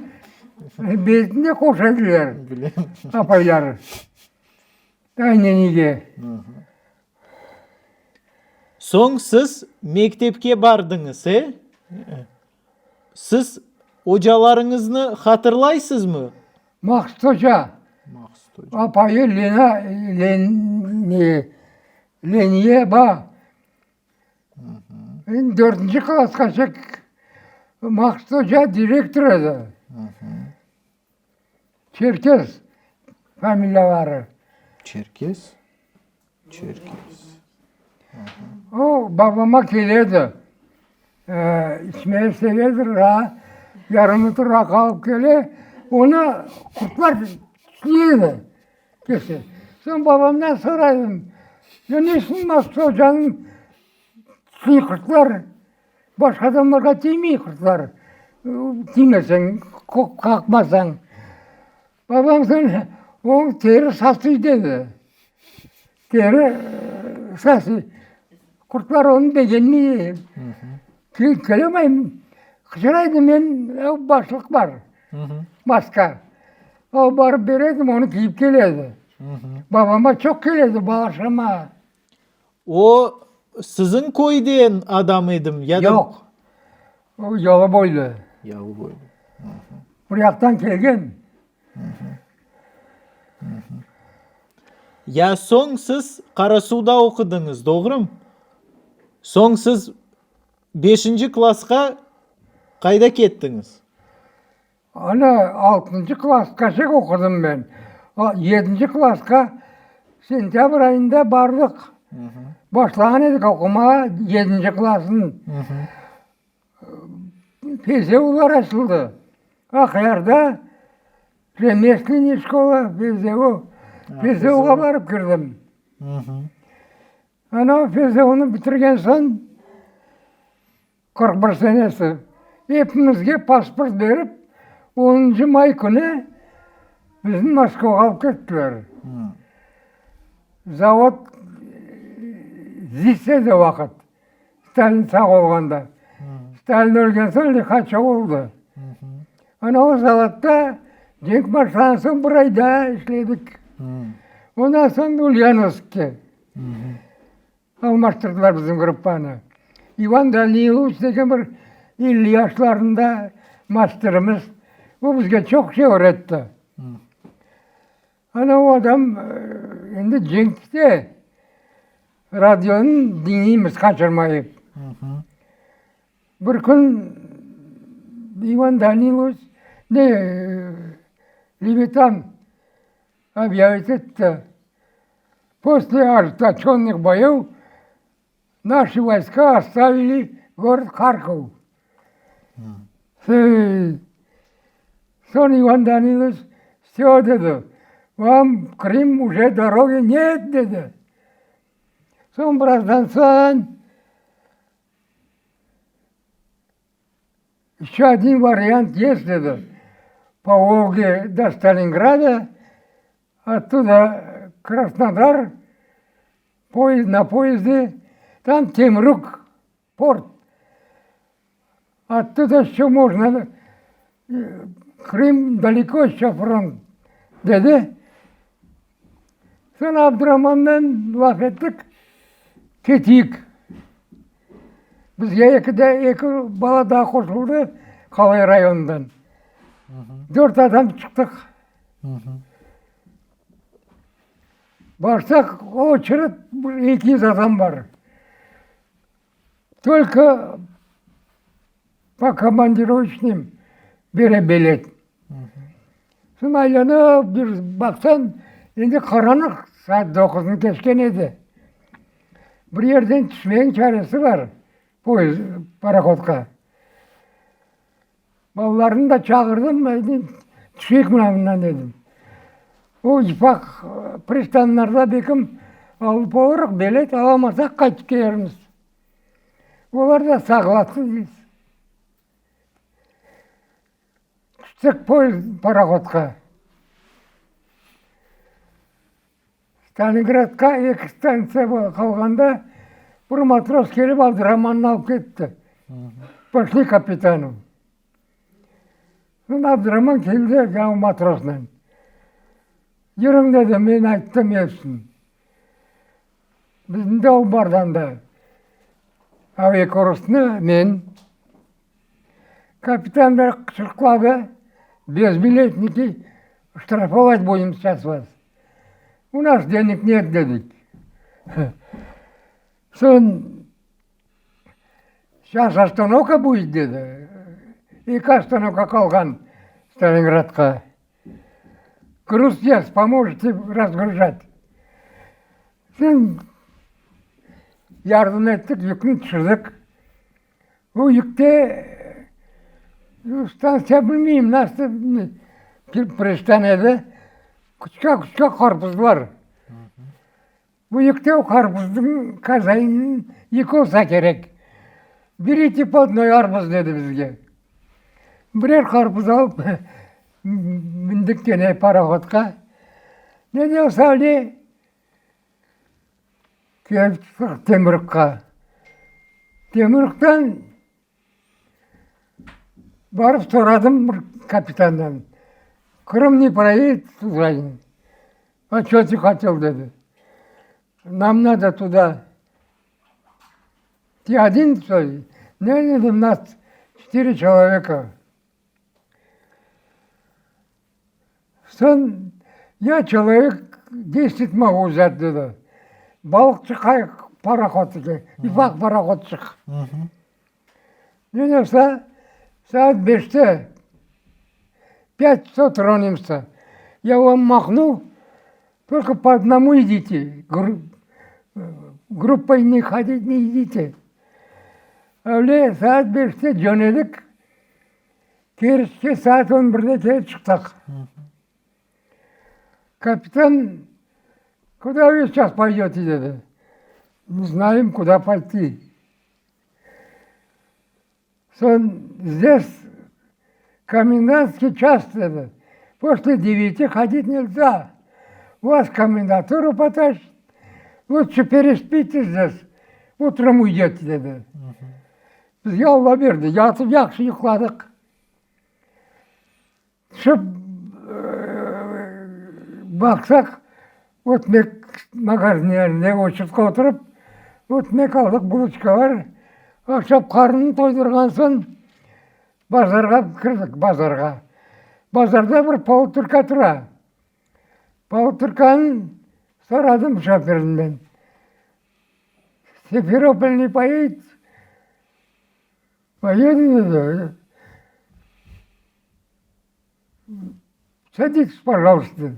beytni de qoşa ediler apaylar aynenige. Soñ siz mektepke bardıñız, e? Siz ocalarıñıznı hatırlaysızmı? Maqsut oca, apayı Lena, Leniye ba. Endi dörtünci klassqace Maqsut oca direktor edi. Çerkez familiyaları. Çerkez? Çerkez. O, babama kele edi. İçmege sevedir, raa, yarım litr raqı alıp kele, onı qurtlar tüşley edi, kese. Soñ babamdan soraydım, ya ne içün Maqsut ocanıñ tüşley qurtlar, başqa adamlarğa tiymey qurtlar, tiymeseñ, qaqmasañ. Babam soñ, onıñ teri sasıy dedi. Teri sasıy. Qurtlar onı begenmey. Kelemayım. Qıçıraydı, men başlıq bar, maska. O barıp bere edim, onı kiyip kele edi. Babama çoq kele edi, balaşama. O siziñ köyden adam edim ya da? Yoq. O Yalıboylu. Yalıboylu. Bir yaqtan kelgen. Ya soñ siz Qarasuvda oqudıñız, doğrumı? Soñ siz beşinci klassqa qayda kettiñiz? Ana, altıncı klassqace oqudım men. Yedinci klassqa sentâbr ayında bardıq. Başlağan edik oqumağa yedinci klassnı. FZUlar açıldı. Aqyarda remeslenniy şkola, FZU. FZUğa barıp kirdim. Ana, FZUnı bitirgen soñ, 41 senesi, epimizge pasport berip, onuncı may künü bizni Moskvağa alıp kettiler. Zavod ZİS edi o vaqıt, Stalin sağ olğanda. Stalin ölgen soñ Lihaçev oldı. Ana o zavodda cenk başlağan soñ bir ay daa işledik. Ondan soñ Ulyanovskke. Almaştırdılar bizim gruppanı. İvan Danilovıç degen bir elli yaşlarında masterimiz, o bizge çoq şey öğretti. Ana o adam endi cenkte. Radionı diñleymiz qaçırmayıp. Bir kün İvan Daniloviç ne Levitan obyavit etti, Posle ojestочённых boyev naşi voyska ostavili gorod Harkov. Soñ İvan Daniloviç vsё dedi, vam v Krım uje dorogi net dedi. Soñ birazdan soñ Еще один вариант есть, dedi, по Волге до Сталинграда, оттуда Краснодар, поезд, на поезде, там Темрюк, порт. Оттуда еще можно, Крым далеко еще фронт, dedi. Soñ Abduramannen laf ettik, keteyik. Bizge eki de, eki bala daa qoşuldı Qalay rayonından. Dört adam çıqtıq. Barsaq, oçered bir 200 adam bar. Tolko po komandirovoçnıym bere bilet. Soñ aylanıp bir baqsam, endi qaranlıq, saat doquznı keçken edi. Bir yerden tüşmeniñ çaresi bar poyezd, parohodqa. Balalarnı da çağırdım, dedim, tüşeyik mına mından dedim. O ufaq pristanlarda bekim alıp olurıq, bilet alamasaq qaytıp kelermiz. Olar da sağlasın. Tüştik poyezd, parohodqa. Stalingradqa eki stantsiya qalğanda bir matros kelip Abduramannı alıp ketti. Poşli kapitanu. Soñ Abduraman keldi yañı matrosnen. Yürüñ dedi, men ayttım episini. Bizni de alıp bardı anda. Aviakurortnı men. Kapitan da qıçırqladı, Bezbiletniki, ştrafovat budem seyças vas. U nas denig net dedik. Soñ, seyças ostanovka budet dedi. Eki ostanovka qalğan Stalingradqa. Gruz est, pomožete razgrujat. Soñ yardım ettik, yükni tüşürdik. Bu yükte stantsiya bilmeyim nasıl bir pristan edi, küçük-küçük qarpızlar. Bu yükte o qarpıznıñ hazaininiñ yükü olsa kerek. Berite po odnoy arbuz dedi bizge. Birer qarpız alıp mindik kene parohodqa. Ne de olsa öyle Kelip çıqtıq Temürükqa. Temürükten barıp soradım bir kapitandan, Krım ne proedет туда? A ço tı hotel dedi. Nam nado tuda. Tı odin çto li? Ne, dedim, nas çetıre çeloveka. Soñ, ya çelovek deset mogu vzât, dedi. Balıqçı qayıq parohod eken, ufaq parohodçıq. Ne olsa, saat beşte, pât çasov tronемся. Ya vam mahnu, tolko po odnomu idite, gruppoy ne hodit, ne idite. Öyle saat beşte cönedik. Keriçke saat on birde kelip çıqtıq. Kapitan, Kuda vı seyças poydöte? dedi. Ne znaem, kuda poyti. Soñ, Zdes komendantskiy ças, dedi. Posle deviti hodit nelzâ. Vas v komendaturu potaşit, luçe perespite zdes, utrom uydöte, dedi. Bizge Alla berdi, yatıp yahşı yuqladıq. Tüşip baqsaq, ötmek magazinlerinde oçurtqa oturıp, ötmek aldıq, buloçkalar. Aşap qarnını toydurğan soñ, bazarğa kirdik, bazarğa. Bazarda bir poluturka tura. Poluturkanı soradım şoföründen. Simferopol ne poyedet? Poyedu dedi. Sadites, pojaluysta, dedi.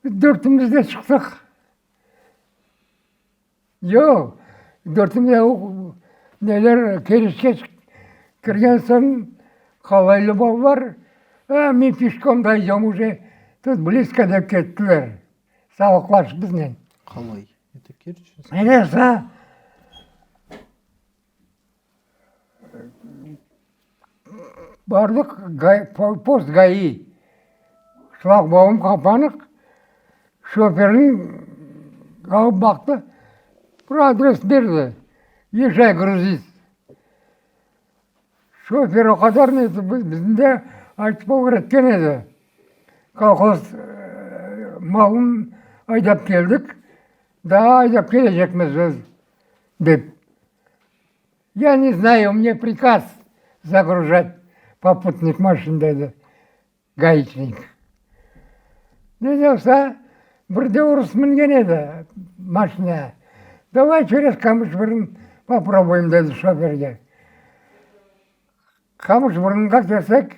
Biz dörtümiz de çıqtıq. Yoq, dörtümiz de neler Keriçke kirgen soñ qalaylı balalar, a, men peşkom doydem uje, tut blizko dep kettiler, sağlıqlaşıp biznen. Qalay, eto Keriç? Öyle Bardıq, post GAİ, şlagbaum qapanıq, şoferniñ alıp baqtı, bir adres berdi, Ejay gruzit. Şofer o qadar nesi, bizni de aytıp ögretken edi, kolhoz malın aydap keldik, daa aydap kelecekmiz biz, dep. Ya ne znayu, mne prikaz zagrujat poputnik maşin, dedi gaişnik. Ne de olsa, bir de orus mingen edi maşinaya. Davay çerez Qamışburun poprobuyem, dedi şoferge. Qamışburunğa kelsek,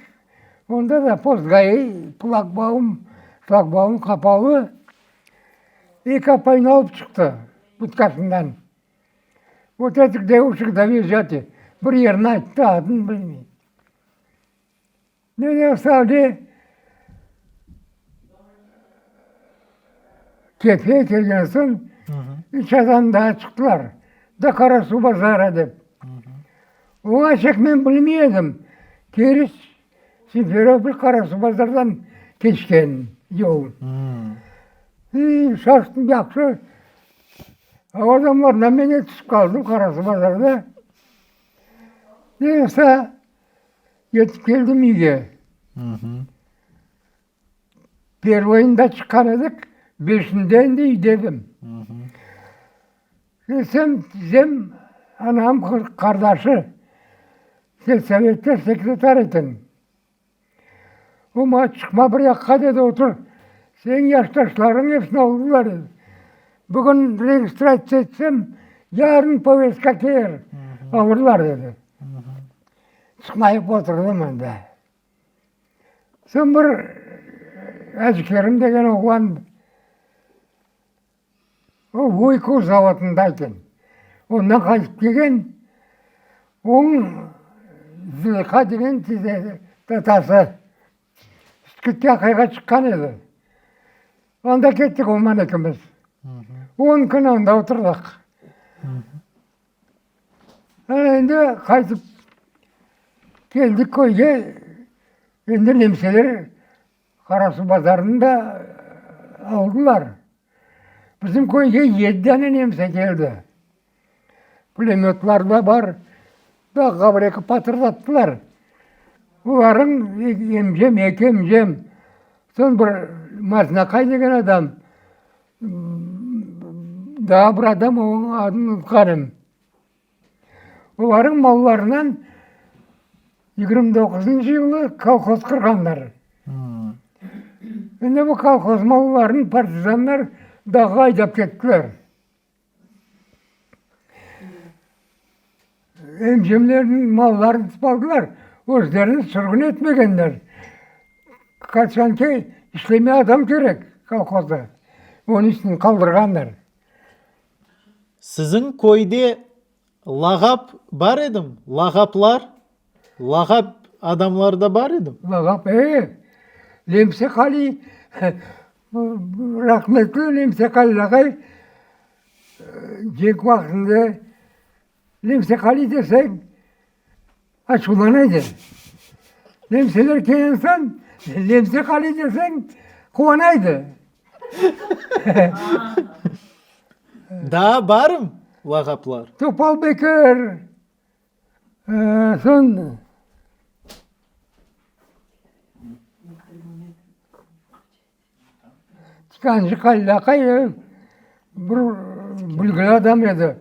onda da post GAİ, plakbaum, şlagbaum qapalı. Eki apaynı alıp çıqtı budkasından. Vot etih devuşek dovezöte, bir yerini ayttı, adını bilmeyim. Ne de olsa öyle Kefege kelgen soñ üç adam daa çıqtılar, do Qarasuvbazara dep. Oña çek men bilmey edim, Keriç, Simferopol Qarasuvbazardan keçken yol. Şaştım, yahşı. O adamlardan men yetişip qaldım Qarasuvbazarda. Neyse, yetip keldim üyge. Pervoyında çıqqan edik, beşinde endi üyde edim. Kelsem, tizem, anam qardaşı, selsovette sekretar eken. O maña çıqma bir yaqqa dedi, otur, seniñ yaşdaşlarıñ epsini aldılar dedi. Bugün registratsiya etsem, yarın povestka kelir, alırlar dedi. Çıqmayıp oturdım anda. Soñ bir Acı Kerim degen oğlan, o Voyko zavodında eken. Ondan qaytıp kelgen, onıñ Züleyha degen tizesi, tatası Üskütke aqayğa çıqqan edi. Anda kettik ondan ekimiz. On kün anda oturdıq. Ana endi qaytıp keldik köyge, endi nemseler Qarasuvbazarnı da aldılar. Bizim köyge yedi dane nemse keldi. Pulemötlar da bar, dağğa bir-eki patırdattılar. Olarnıñ emcem, eki emcem, soñ bir Maznaqay degen adam, daa bir adam, onıñ adını unutqanım. Olarnıñ mallarından 29-ncı yılı kolhoz qurğanlar. Endi bu kolhoz mallarını partizanlar dağğa aydap kettiler. Emcemlerniñ mallarını tutıp aldılar, özlerini sürgün etmegenler. Qaçanki işlemeye adam kerek kolhozda, onıñ içün qaldırğanlar. Siziñ köyde lağap bar edimi? Lağaplar? Lağap adamlar da bar edimi? Lağap, e. Lemse Qali, rahmetli Lemse Qali aqay cenk vaqtında Lemse Qali deseñ, açuvlana edi. Lemseler kelgen soñ, Lemse Qali deseñ, quvana edi. Daa barmı lağaplar? Topal Bekir, soñ Tükâncı Halil aqay bir bilgili adam edi,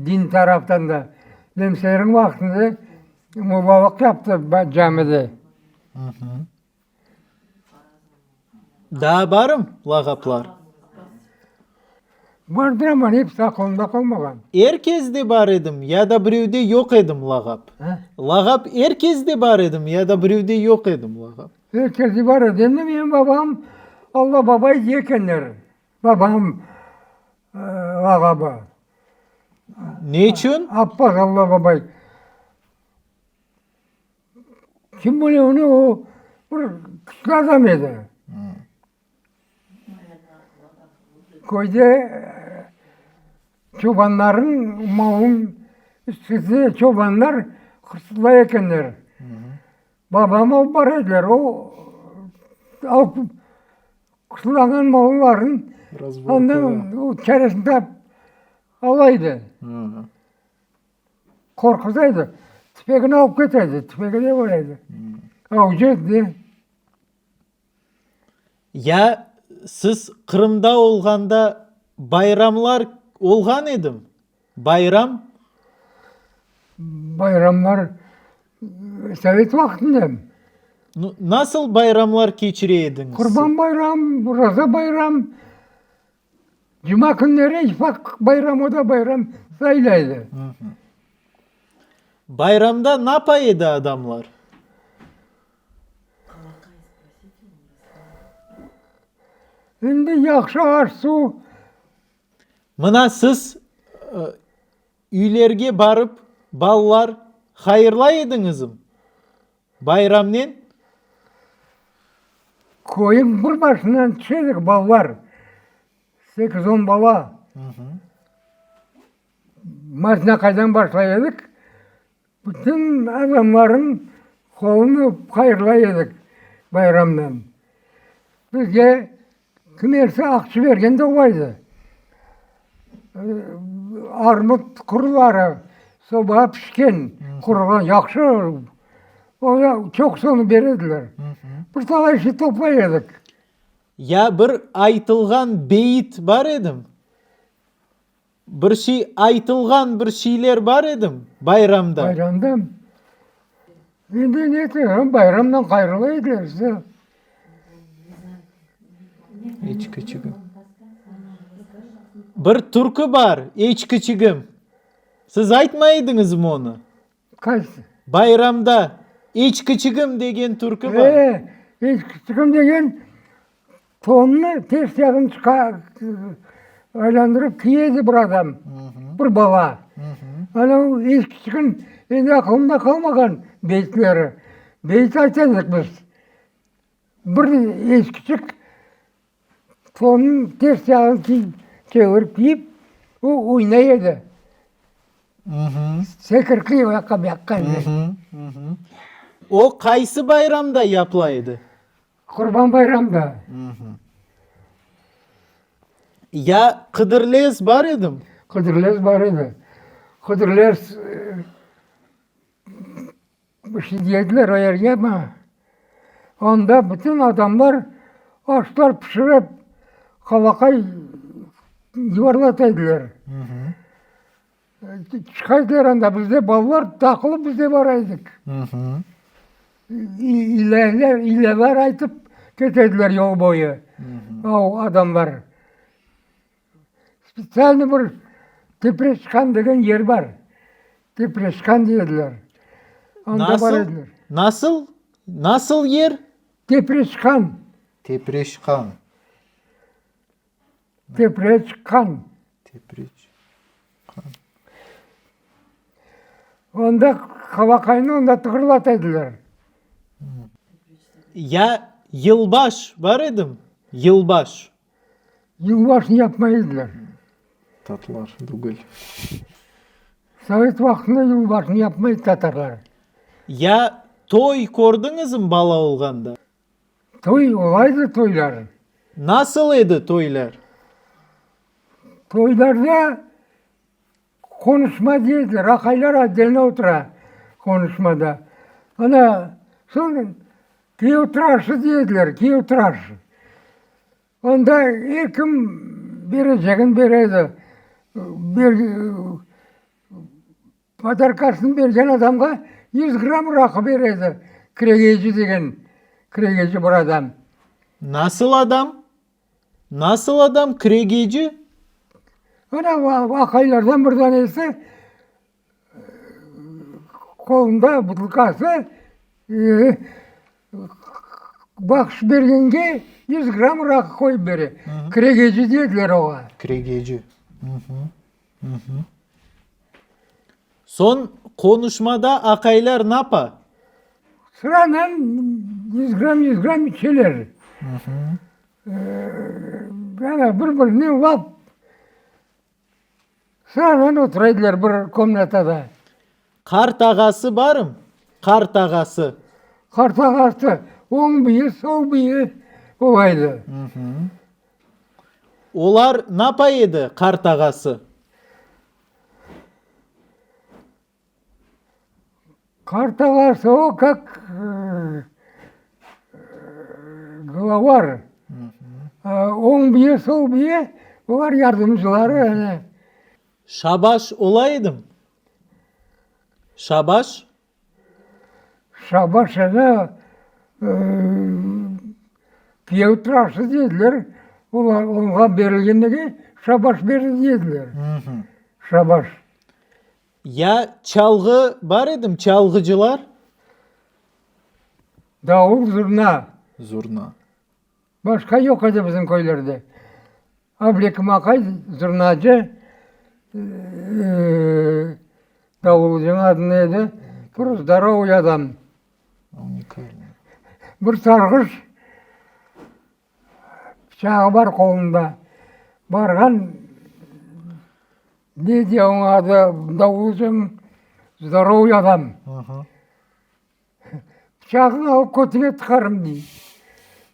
din taraftan da. Nemselerniñ vaqtında mollalıq yaptı camide. Daa barmı lağaplar? Bardır amma episi aqılımda qalmağan. Er kezde bar edim ya da birevde yoq edim lağap? Lağap er kezde bar edim ya da birevde yoq edim lağap? Er kezde bar edi. Endi menim babam Alla babay dey ekenler. Babam lağabı. Ne içün? Appaq Alla babay. Kim bile onı, o bir küçlü adam edi. Köyde çobanlarnıñ malın üstünde çobanlar hırsızlay ekenler. Babamı alıp bara ediler, o alıp hırsızlanğan malların ondan o çaresini tapıp ala edi. Qorquza edi. Tüfegini alıp kete edi, tüfegi de bar edi. Avcı edi de. Ya siz Qırımda olğanda bayramlar olğan edim? Bayram? Bayramlar sovet vaqtında. Nasıl bayramlar keçire ediñiz? Qurban bayram, Oraza bayram, cuma künleri İfaq bayram, o da bayram sayıla edi. Bayramda napa edi adamlar? Endi yahşı aş-suv. Mına siz üylerge barıp, balalar hayırlay ediñizmi bayramnen? Köyüñ bir başından tüşedik balalar, sekiz-on bala. Maznaqaydan başlay edik, Bütün adamlarnıñ qolunı öpüp hayırlay edik bayramnen. Bizge kimersi aqça bergen de olaydı. Armut quruları sobağa pişken, quruğan yahşı, o çoq sonı bere ediler. Bir talay şey toplay edik. Ya bir aytılğan beyit bar edim? Bir şey aytılğan bir şeyler bar edim bayramda? Bayramda? Endi ne eteyim, bayramdan hayırlı ediler işte. Eçkiçigim. Bir türkü bar, Eçkiçigim. Siz aytmay ediñizmi onı? Qaysı? Bayramda Eçkiçigim degen türkü bar. E, Eçkiçigim degen Tonnı ters yağın aylandırıp kiye edi bir adam, bir bala. Ana o eskiçigin endi aqılımda qalmağan beyitleri. Beyit ayta edik biz. Bir eskiçik tonnıñ ters yağın çevirip kiyip, o oynay edi. Sekirki o yaqqa bu yaqqa. O qaysı bayramda yapıla edi? Qurban bayramda. Ya Qıdırlez bar edimi? Qıdırlez bar edi. Qıdırlez bir şey dediler o yerge ama onda bütün adamlar aşlar pişirip, qalaqay yuvarlata ediler. Çıqa ediler anda, bizde balalar taqılıp biz de bara edik. İlâyler, ilâlar aytıp kete ediler yol boyu o adamlar. Spetsialno bir Tepreçkan degen yer bar. Tepreçkan dey ediler. Anda bara ediler. Nasıl? Nasıl yer? Tepreçkan. Tepreçkan. Tepreçkan. Tepreçkan. Onda qalaqaynı onda tığırlata ediler. Ya yılbaş bar edimi? Yılbaş. Yılbaşnı yapmay ediler. Tatlar tügül. Sovet vaqtında yılbaşnı yapmay tatarlar. Ya toy kördiñizmi bala olğanda? Toy, olaydı toylar. Nasıl edi toylar? Toylarda qonuşma deydiler, aqaylar otdelno otura qonuşmada. Ana, soñ kiyev tıraşı deydiler, kiyev tıraş. Onda er kim berecegini bere edi. Podarkasını bergen adamğa yüz gramm raqı bere edi, kiregeyci degen, kiregeyci bir adam. Nasıl adam? Nasıl adam, kiregeyci? Ana aqaylardan bir danesi qolunda butılkası bahşış bergenge yüz gramm raqı qoyıp bere. Kiregeci dediler oña. Kiregeci. Soñ qonuşmada aqaylar napa? Sıranen yüz gramm, yüz gramm içeler. Yani bir-birinen laf sıranen otura ediler bir komnatada. Qart ağası barım? Qart ağası. Qart ağası oñ bıyı, sol bıyı ola edi. Olar napa edi, qart ağası? Qart ağası o kak glovar. Oñ biye, sol biye, olar yardımcıları ene. Şabaş ola edim? Şabaş? Şabaş ene, kiyev tıraşı dediler, olar oña berilgenligi şabaş berdi dediler. Şabaş. Ya çalğı bar edim, çalğıcılar? Davul, zurna. Zurna. Başqa yoq edi bizim köylerde. Ablekım aqay zurnacı, davulcınıñ adı ne edi, bir zdorovıy adam. Bir sarğuş pıçağı bar qolunda. Barğan, ne dey onıñ adı, davulcınıñ, zdorovıy adam. Pıçağıñı alıp kötüñe tıqarım, dey.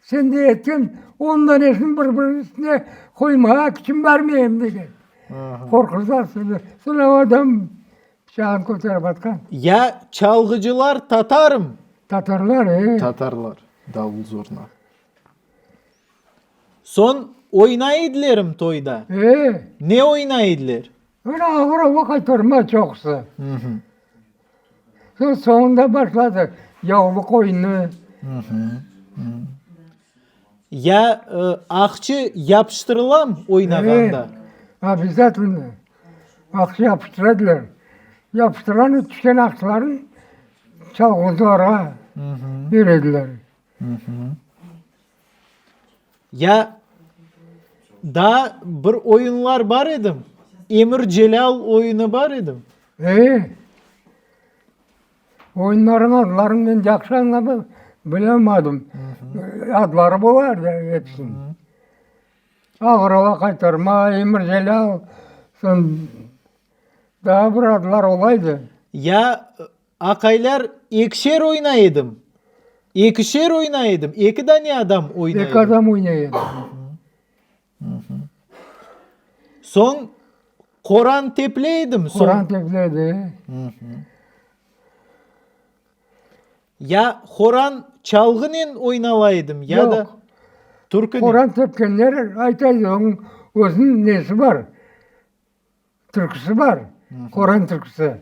Sen de etken on danesini bir-biriniñ üstüne qoymağa küçüm bar menim, degen. Qorquzar seni. Soñ o adam pıçağını köterip atqan. Ya çalğıcılar tatarım? Tatarlar, e. Tatarlar, davul zurna. Soñ oynay edilerim toyda? E. Ne oynay ediler? Öyle ağır ava qaytarma çoqusı. Soñ soñunda başladı yavlıq oyunı. Ya aqçı yapıştırılam oynağanda? E, obязательно. Aqçı yapıştıra ediler. Yapıştırğan tüşken aqçılarnı çalğıcılarğa bere ediler. Ya daa bir oyunlar bar edim? Emir Celâl oyunı bar edim? E, oyunlarnıñ adlarını men yahşı añlamam, bilemadım. Adları bola edi episiniñ. Ağır ava qaytarma, Emir Celâl, soñ daa bir adlar ola edi. Ya Aqaylar ekişer oynay edim. Ekişer oynay edim. Eki dane adam oynay Eki adam oynay edi. Soñ qoran tepley edim. Soñ. Qoran tepley edi. Ya horan çalğınen oynala edim, ya da Yoq. türkünen. Qoran tepkenler ayta edi, onıñ özüniñ nesi bar. Türküsi bar, Qoran türküsi.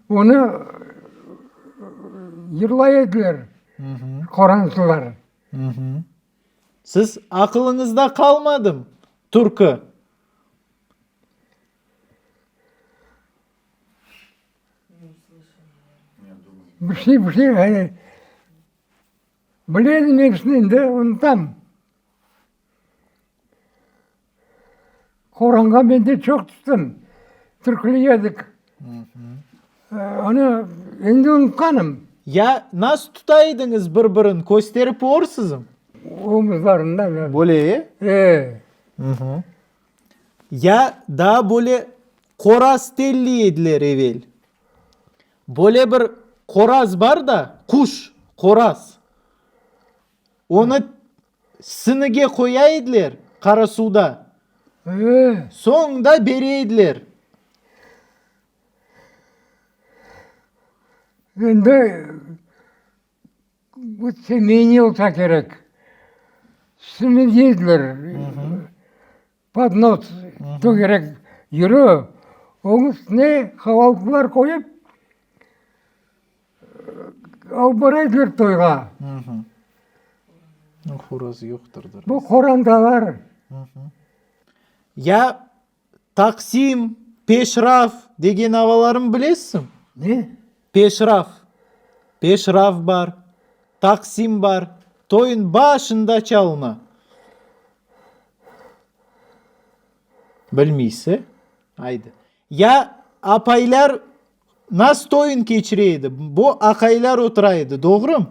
Onı yırlay ediler qorancılar. Siz aqılıñızda qalmadım türkü? Bir şey, bir şey, bile edim episini, endi unutam. Qoranğa men de çoq tüştim, türküli edik. Onı endi unutqanım. Ya nasıl tuta ediñiz bir-birini, kösterip orsızım? Omuzlarından. Böyle, e? E. Ya daa böyle qoraz telli ediler evel. Böyle bir qoraz bar da, quş, qoraz. Onı sinige qoya ediler, Qarasuvda. Soñ da bere ediler. Endi bu semeyniy olsa kerek. Sini deydiler. Podnos tögerek yürü, onıñ üstüne havalqılar qoyıp, alıp bara ediler toyğa. Horaz yoqtır. Bu qorantalar. Ya. Taqsim, Peşraf degen avalarnı bilesiñ? Ne? Peşraf. Peşraf bar, Taqsim bar, toyun başında çalına. Bilmeysiz, e? Aydı. Ya apaylar nasıl toyun keçire edi? Bu aqaylar otura edi, doğrumı?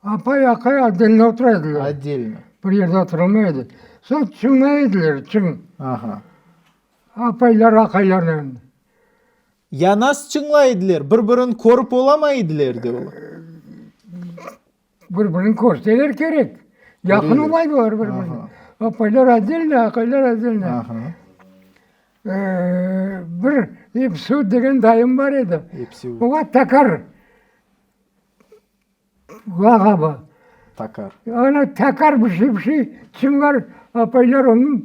Apay, aqay otdelno otura ediler. Otdelno. Bir yerde oturalmay edi. Soñ çıñlay ediler, çıñ. Aha. Apaylar aqaylarnen. Ya nasıl çıñlay ediler? Bir-birini körip olamay ediler de olar. Bir-birini körseler kerek. Yaqın olmaydılar bir-birine. Apaylar otdelno, aqaylar otdelno. Aha. Bir Epsut degen dayım bar edi. Epsut. Oña Takar lağabı. Takar. Ana Takar bir şey, bir şey çıñlar, apaylar onıñ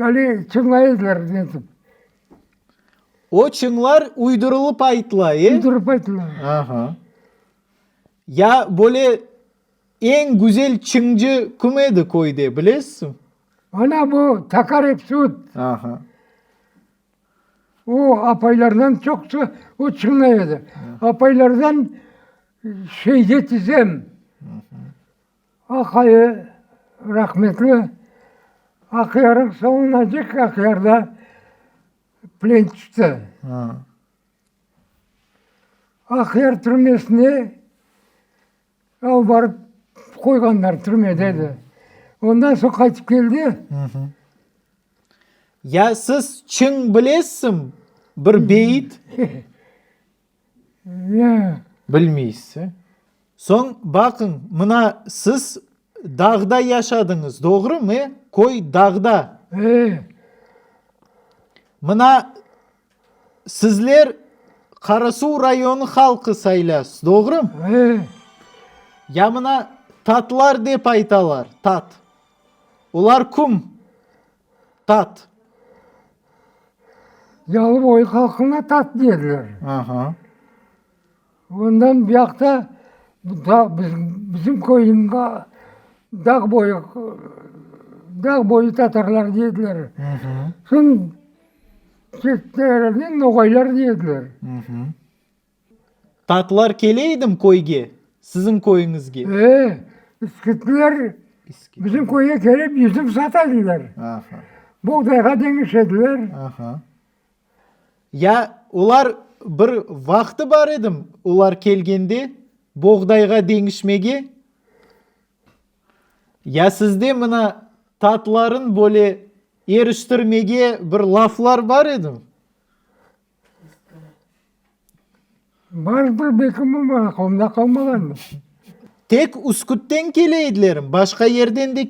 ali çıñlay ediler netip. O çıñlar uydurılıp aytıla, e? Uydurıp aytıla. Aha. Ya böyle eñ güzel çıñcı kim edi köyde, bilesiñ? Ana bu Takar Epsut. Aha. O apaylardan çoqsa o çıñlay edi. Apaylardan Şeyde tizem, aqayı rahmetli Aqyarnıñ soñunacıq Aqyarda plen tüşti. Aqyar türmesine alıp barıp qoyğanlar, türmede edi. Ondan soñ qaytıp keldi. Ya siz çıñ bilesiñ bir beyit? Bilmeysiz, e? Soñ, baqıñ, mına siz dağda yaşadıñız, doğrumı, e? Köy dağda. E. Mına sizler Qarasuv rayonı halqı sayılasız, doğrumı? E. Ya mına tatlar dep aytalar, tat. Olar kim? Tat. Yalıboyu halqına tat dediler. Aha. Ondan bu yaqta bizim köyniñ dağ boyu, dağ boyu tatarlar dediler. Soñ çetlerine noğaylar dediler. Tatlar kele edim köyge, siziñ köyüñizge? E, iskitler bizim köyge kelip yüzüm sata ediler. Buğdayğa deñiş ediler. Ya olar bir vaqtı bar edim, olar kelgende boğdayğa deñişmege? Ya sizde mına tatların böyle eriştirmege bir laflar bar edim? Bar bir bekimim bar, aqılımda qalmağan. Tek Üskütten kele edilermi, başqa yerden de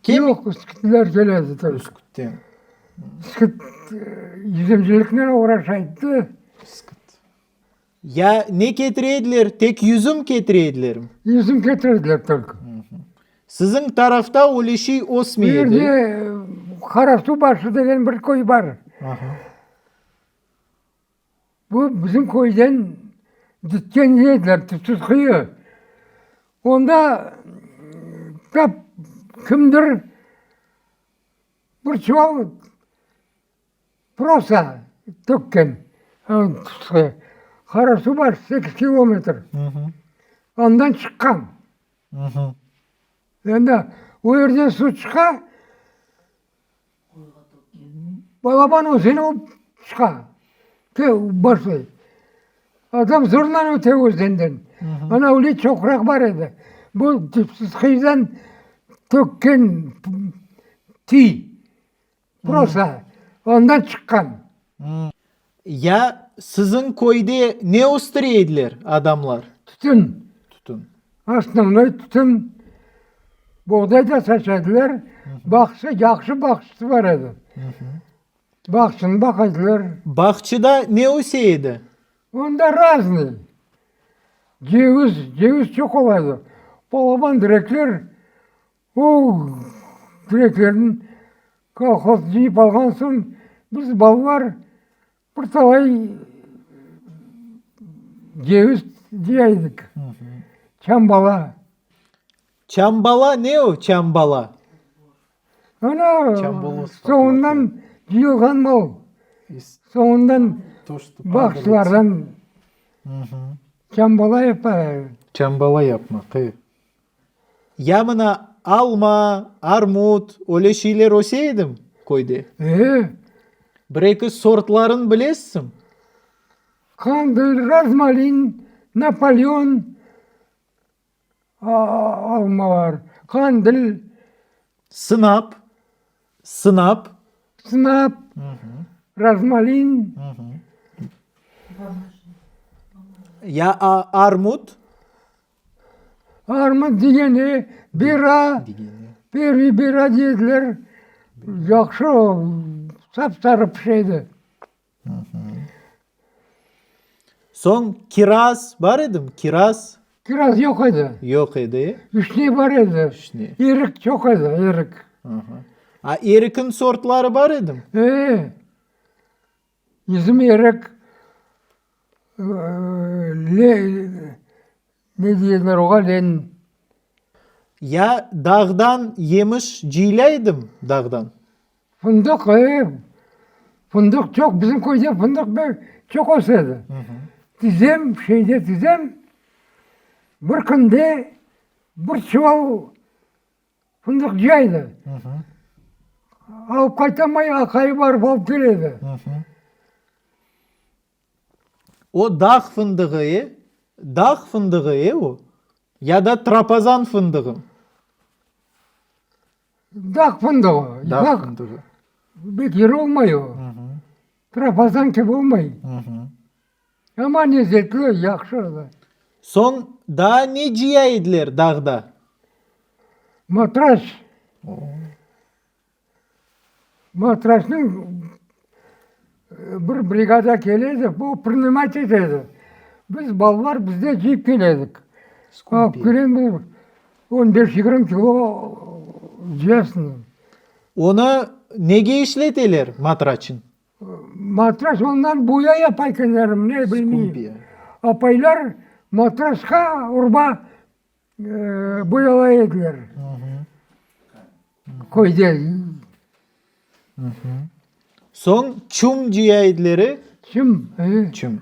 kelmey? Yoq, üskütliler kele edi tek. Üskütten. Üsküt yüzümciliknen oğraşa edi. Üsküt. Ya ne ketire ediler, tek yüzüm ketire edilermi? Yüzüm ketire ediler tek. Siziñ tarafta öyle şey ösmey Bu edi? yerde Qarasuv başı degen bir köy bar. Bu bizim köyden ditken ediler, tüpsüz quyu. Onda tap kimdir bir çuval prosa tökken Qarasuv başı sekiz kilometr. Andan çıqqan. Endi o yerden suv çıqa, Balaban özeni olıp çıqa, başlay. Adam zorla öte özenden. Ana öyle çoqraq bar edi. Bu tüpsüz qıyıdan tökken tiy, prosa, ondan çıqqan. Ya siziñ köyde ne östüre ediler adamlar? Tütün. Tütün. Osnovnoy tütün. Boğday da saça ediler. Bağça, yahşı bağçası bar edi. Bağçanı baqa ediler. Bağçada ne öse edi? Onda raznoy. Ceviz, ceviz çoq ola edi. Balaban direkler, o direklerni kolhoz cıyıp alğan soñ, biz balalar Bir talay ceviz cıya edik. Çambala. Çambala ne o, çambala? Ana, soñundan. Cıyılğan mal. Soñundan bağçılardan çambala yapa edi. Çambala yapmaq, e. Ya mına alma, armut, öyle şeyler öse edim köyde? E. Bir-eki sortların bilesiñ? Qandil, rozmarin, Napoleon almalar, qandil. Sınap, sınap. Sınap, rozmarin. Ya armut? Armut degeni, bira, perviy bira dediler, yahşı sap-sarı pişedi. Soñ kiraz bar edimi, kiraz? Kiraz yoq edi. Yoq edi, e? Vişne bar edi. Vişne. Erik çoq edi, erik. A erikiñ sortları bar edimi? E, bizim erik, ne deyler oğa, len. Ya dağdan yemiş cıylaydım, dağdan? Fındıq, e, fındıq çoq, bizim köyde fındıq pek çoq ösedi. Tizem, şeyde tizem, bir künde bir çuval fındıq cıyaydı. Alıp qaytamay, aqayı barıp alıp keledi. O dağ fındığı, e? Dağ fındığı, e, o? Ya da trapazan fındığı? Dağ fındığı. Dağ fındığı. Pek iri olmay o. Trapazan kibi olmay. Amma lezetli, yahşı. Soñ daa ne cıya ediler dağda? Matraç. Matraçnıñ bir brigada kele edi, bu prinimat ete edi. Biz, balalar, biz de cıyıp kele edik. Alıp kelemiz, on beş, yigirmi kilo cıyasıñ. Onı nege işleteler, matraçın? Matraç ondan boya yapa ekenler, ne bilmeyim. Apaylar matraçqa urba boyalay ediler köyde. Soñ çum cıya ediler, Çum, e. Çum.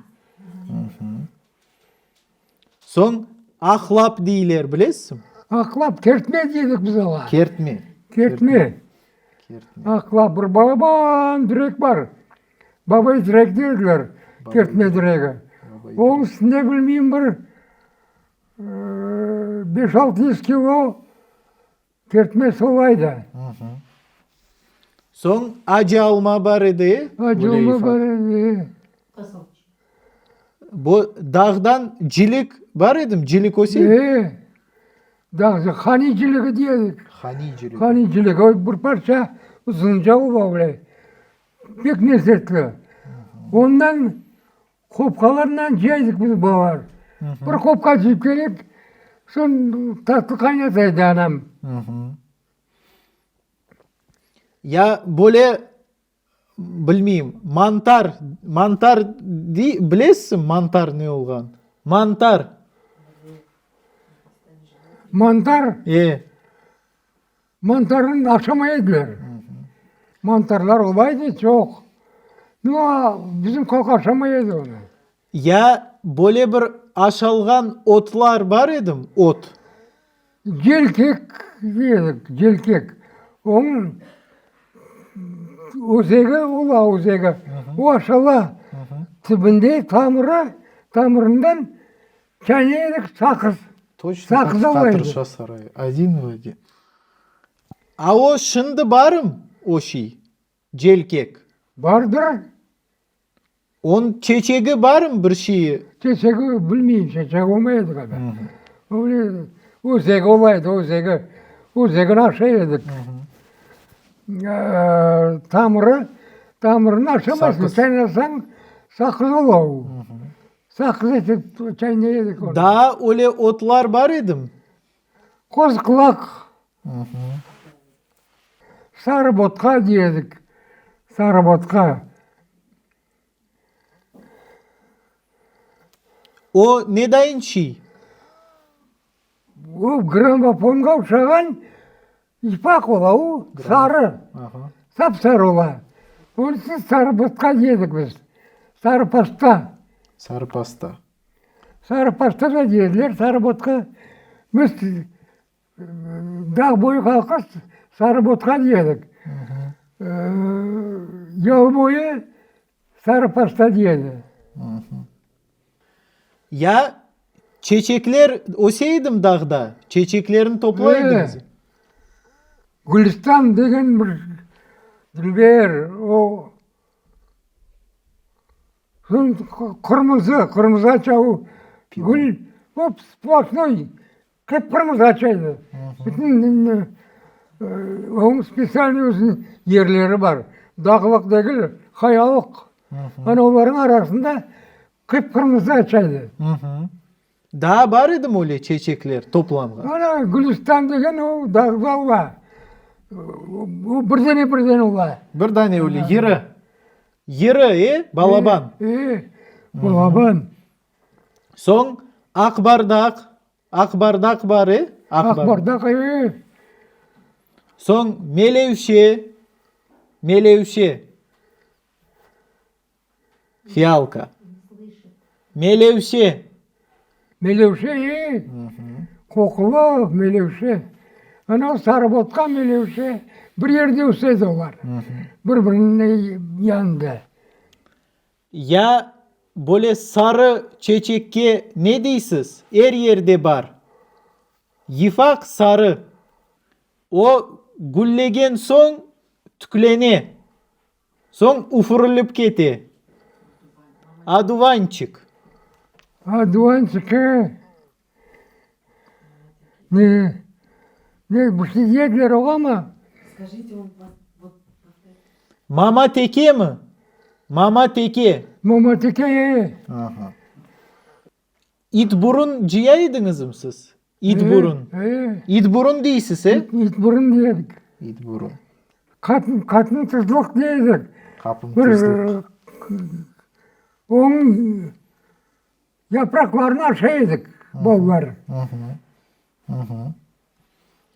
Soñ aqlap deyler, bilesizmi? Aqlap, kertme dedik biz oña. Kertme. Kertme. Aqlap, bir balaban direk bar. Babay direk dediler, kertme diregi. Onıñ üstünde bilmeyim bir Beş-altı yüz kilo kertme solaydı. Soñ acı alma bar edi, e? Acı alma bar edi. Bu dağdan cilik bar edimi? Cilik öse edi? E, dağda haniy ciligi dedik. Haniy ciligi. Haniy ciligi, o bir parça uzunca ola öyle, pek lezzetli. Ondan Qopqalarnen cıyaydık biz balalar. Bir qopqa cıyıp kelek, soñ tatlı qaynata edi anam. Ya böyle, bilmeyim, mantar, mantar dey, bilesizmi mantar ne olğan? Mantar. Mantar? E. Mantarnı aşamay ediler. Mantarlar olaydı çoq. No, a bizim halq aşamay edi onı. Ya böyle bir aşalğan otlar bar edimi, ot? Celkek dedik, celkek. Onıñ özegi ola, özegi. O aşala. Tübünde tamırı, tamırından çaynay edik saqız. Toçno kak Qatırşa sarayı, odin v odin. A o şimdi barım, o şiy, celkek? Bardır. Onıñ çeçegi barım bir şiyi? Çeçegi bilmeyim, çeçegi olmay edi ğaliba. Özegi ola edi, özegi. Özegini aşay edik. Tamırı, tamırını aşamaysıñ, çaynasañ saqız ola o. Saqız etip çaynay edik onı. Daa öyle otlar bar edimi? Qoz qulaq. Sarı botqa dey edik. Sarı botqa. O ne dayın çiy? O grammofonğa oşağan yipaq ola, o sarı, sap-sarı ola. Onıñ sarı botqa yedik biz. Sarı pasta. Sarı pasta. Sarı pasta da yediler, sarı botqa. Biz dağ boyu halqı sarı botqa yedik. Yol boyu sarı pasta yedi. Ya çeçekler öse edim dağda, çeçeklerni toplay ediñiz? Gülistan degen bir dülber, o qırmızı, qırmızı aça o gül, o sploşnoy qıp-qırmızı aça edi. Bütün onıñ spetsialnıy özüniñ yerleri bar, dağlıq degil, qayalıq. Ana olarnıñ arasında qıp-qırmızı aça edi. Daa bar edimi öyle çeçekler toplanğan? Ana, Gülistan degen o dağda ola. O bir dane bir dane ola. Bir dane öyle, yırı. Yırı, e, balaban. E, e, balaban. Soñ aqbardaq, aqbardaq bar, e? Aqbardaq, e. Soñ melevşe, melevşe. Fialka. Melevşe. Melevşe, e, qoqulı melevşe. Ana sarıbotqa melevşe bir yerde ösedi olar, bir-biriniñ yanında. Ya böyle sarı çeçekke ne deysiz? Er yerde bar. Yıfaq sarı. O, güllegen soñ tüklene. Soñ üfürilip kete. Aduvançik. Aduvançik, e. Ne, ne, bir şey yediler oğama? Mama tekemi? Mama teke. Mama teke, e. Aha. İtburun cıya ediñizmi siz? İtburun. E, İtburun deysiz, e? İtburun dedik. İtburun. Qatın, qatın tuzluq dedik. Qapın tuzluq. Onıñ yapraqlarını aşay edik, balalar.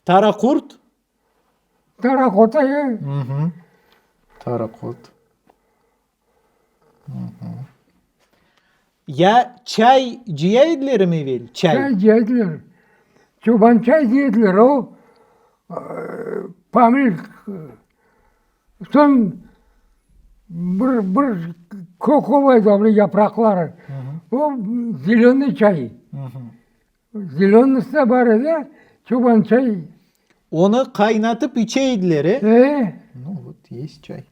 Taraqurt? Taraqurt, e. Taraqurt. Ya çay cıya edilermi evel, çay? Çay cıya ediler. Çoban çay cıya ediler, o pamil, soñ bir bir kök ola edi, öyle yapraqları, o zelenıy çay. Zelenısı da bar edi, çoban çay. Onı qaynatıp içe ediler, e? E. Nu, vot, есть çay.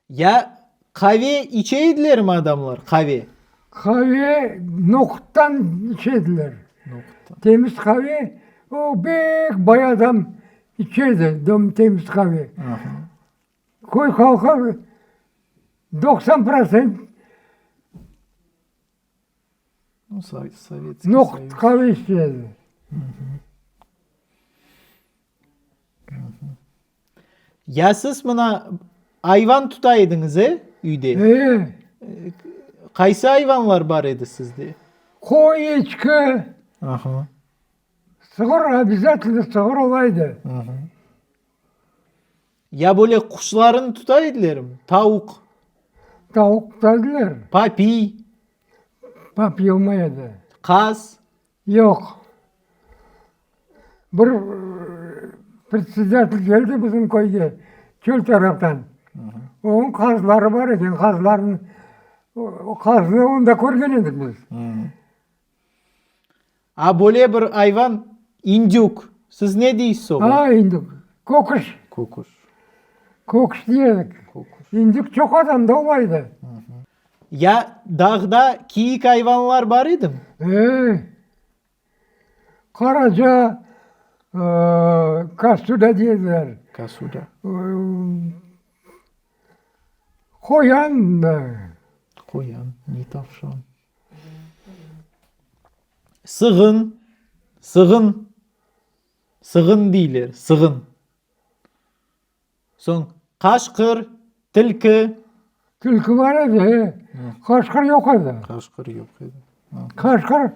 Ya qave içe edilermi adamlar, qave? Qave nohuttan içe ediler. Nohuttan. Temiz qave, o pek bay adam içe edi temiz qave. Köy halqı 90 procent Nu, Sovetskiy nohut Soyuz. qave içe edi. Ya siz mına ayvan tuta ediñiz, e, üyde? E. Qaysı ayvanlar bar edi sizde? Qoy, eçki. Aha. Sığır, obязательно sığır ola edi. Ya böyle quşlarnı tuta edilermi? Tavuq? Tavuq tuta ediler. Papiy? Papiy olmay edi. Qaz? Yoq. Bir predsedatel keldi bizim köyge, çöl taraftan. Onıñ qazları bar eken, qazlarnı, qaznı onda körgen edik biz. A böyle bir ayvan, indük, siz ne deysiz oğa? A, indük, köküş. Köküş. Köküş dey edik. Köküş. İndük çoq adamda ola edi. Ya dağda kiyik ayvanlar bar edimi? E, qaraca, kosula deydiler. Kosula. Qoyan. Qoyan, ne tavşan. Sığın, sığın, sığın deyler, sığın. Soñ qaşqır, tilki. Tilki bar edi, e. Qaşqır yoq edi. Qaşqır yoq edi. Qaşqır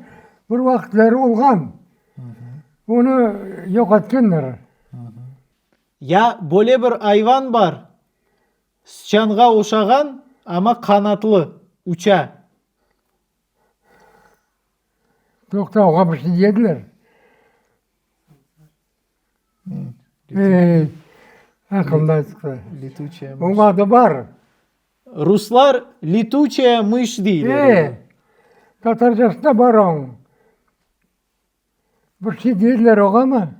bir vaqıtları olğan. Onı yoq etkenler. Ya böyle bir ayvan bar. Sıçanğa oşağan, amma qanatlı, uça. Toqta, oña bir şey dediler. Ey, aqıldan çıqtı. Letучая mış. Onıñ adı bar. Ruslar letучая mış deyler. E, tatarcasında bar onıñ. Bir şey dediler oğamı?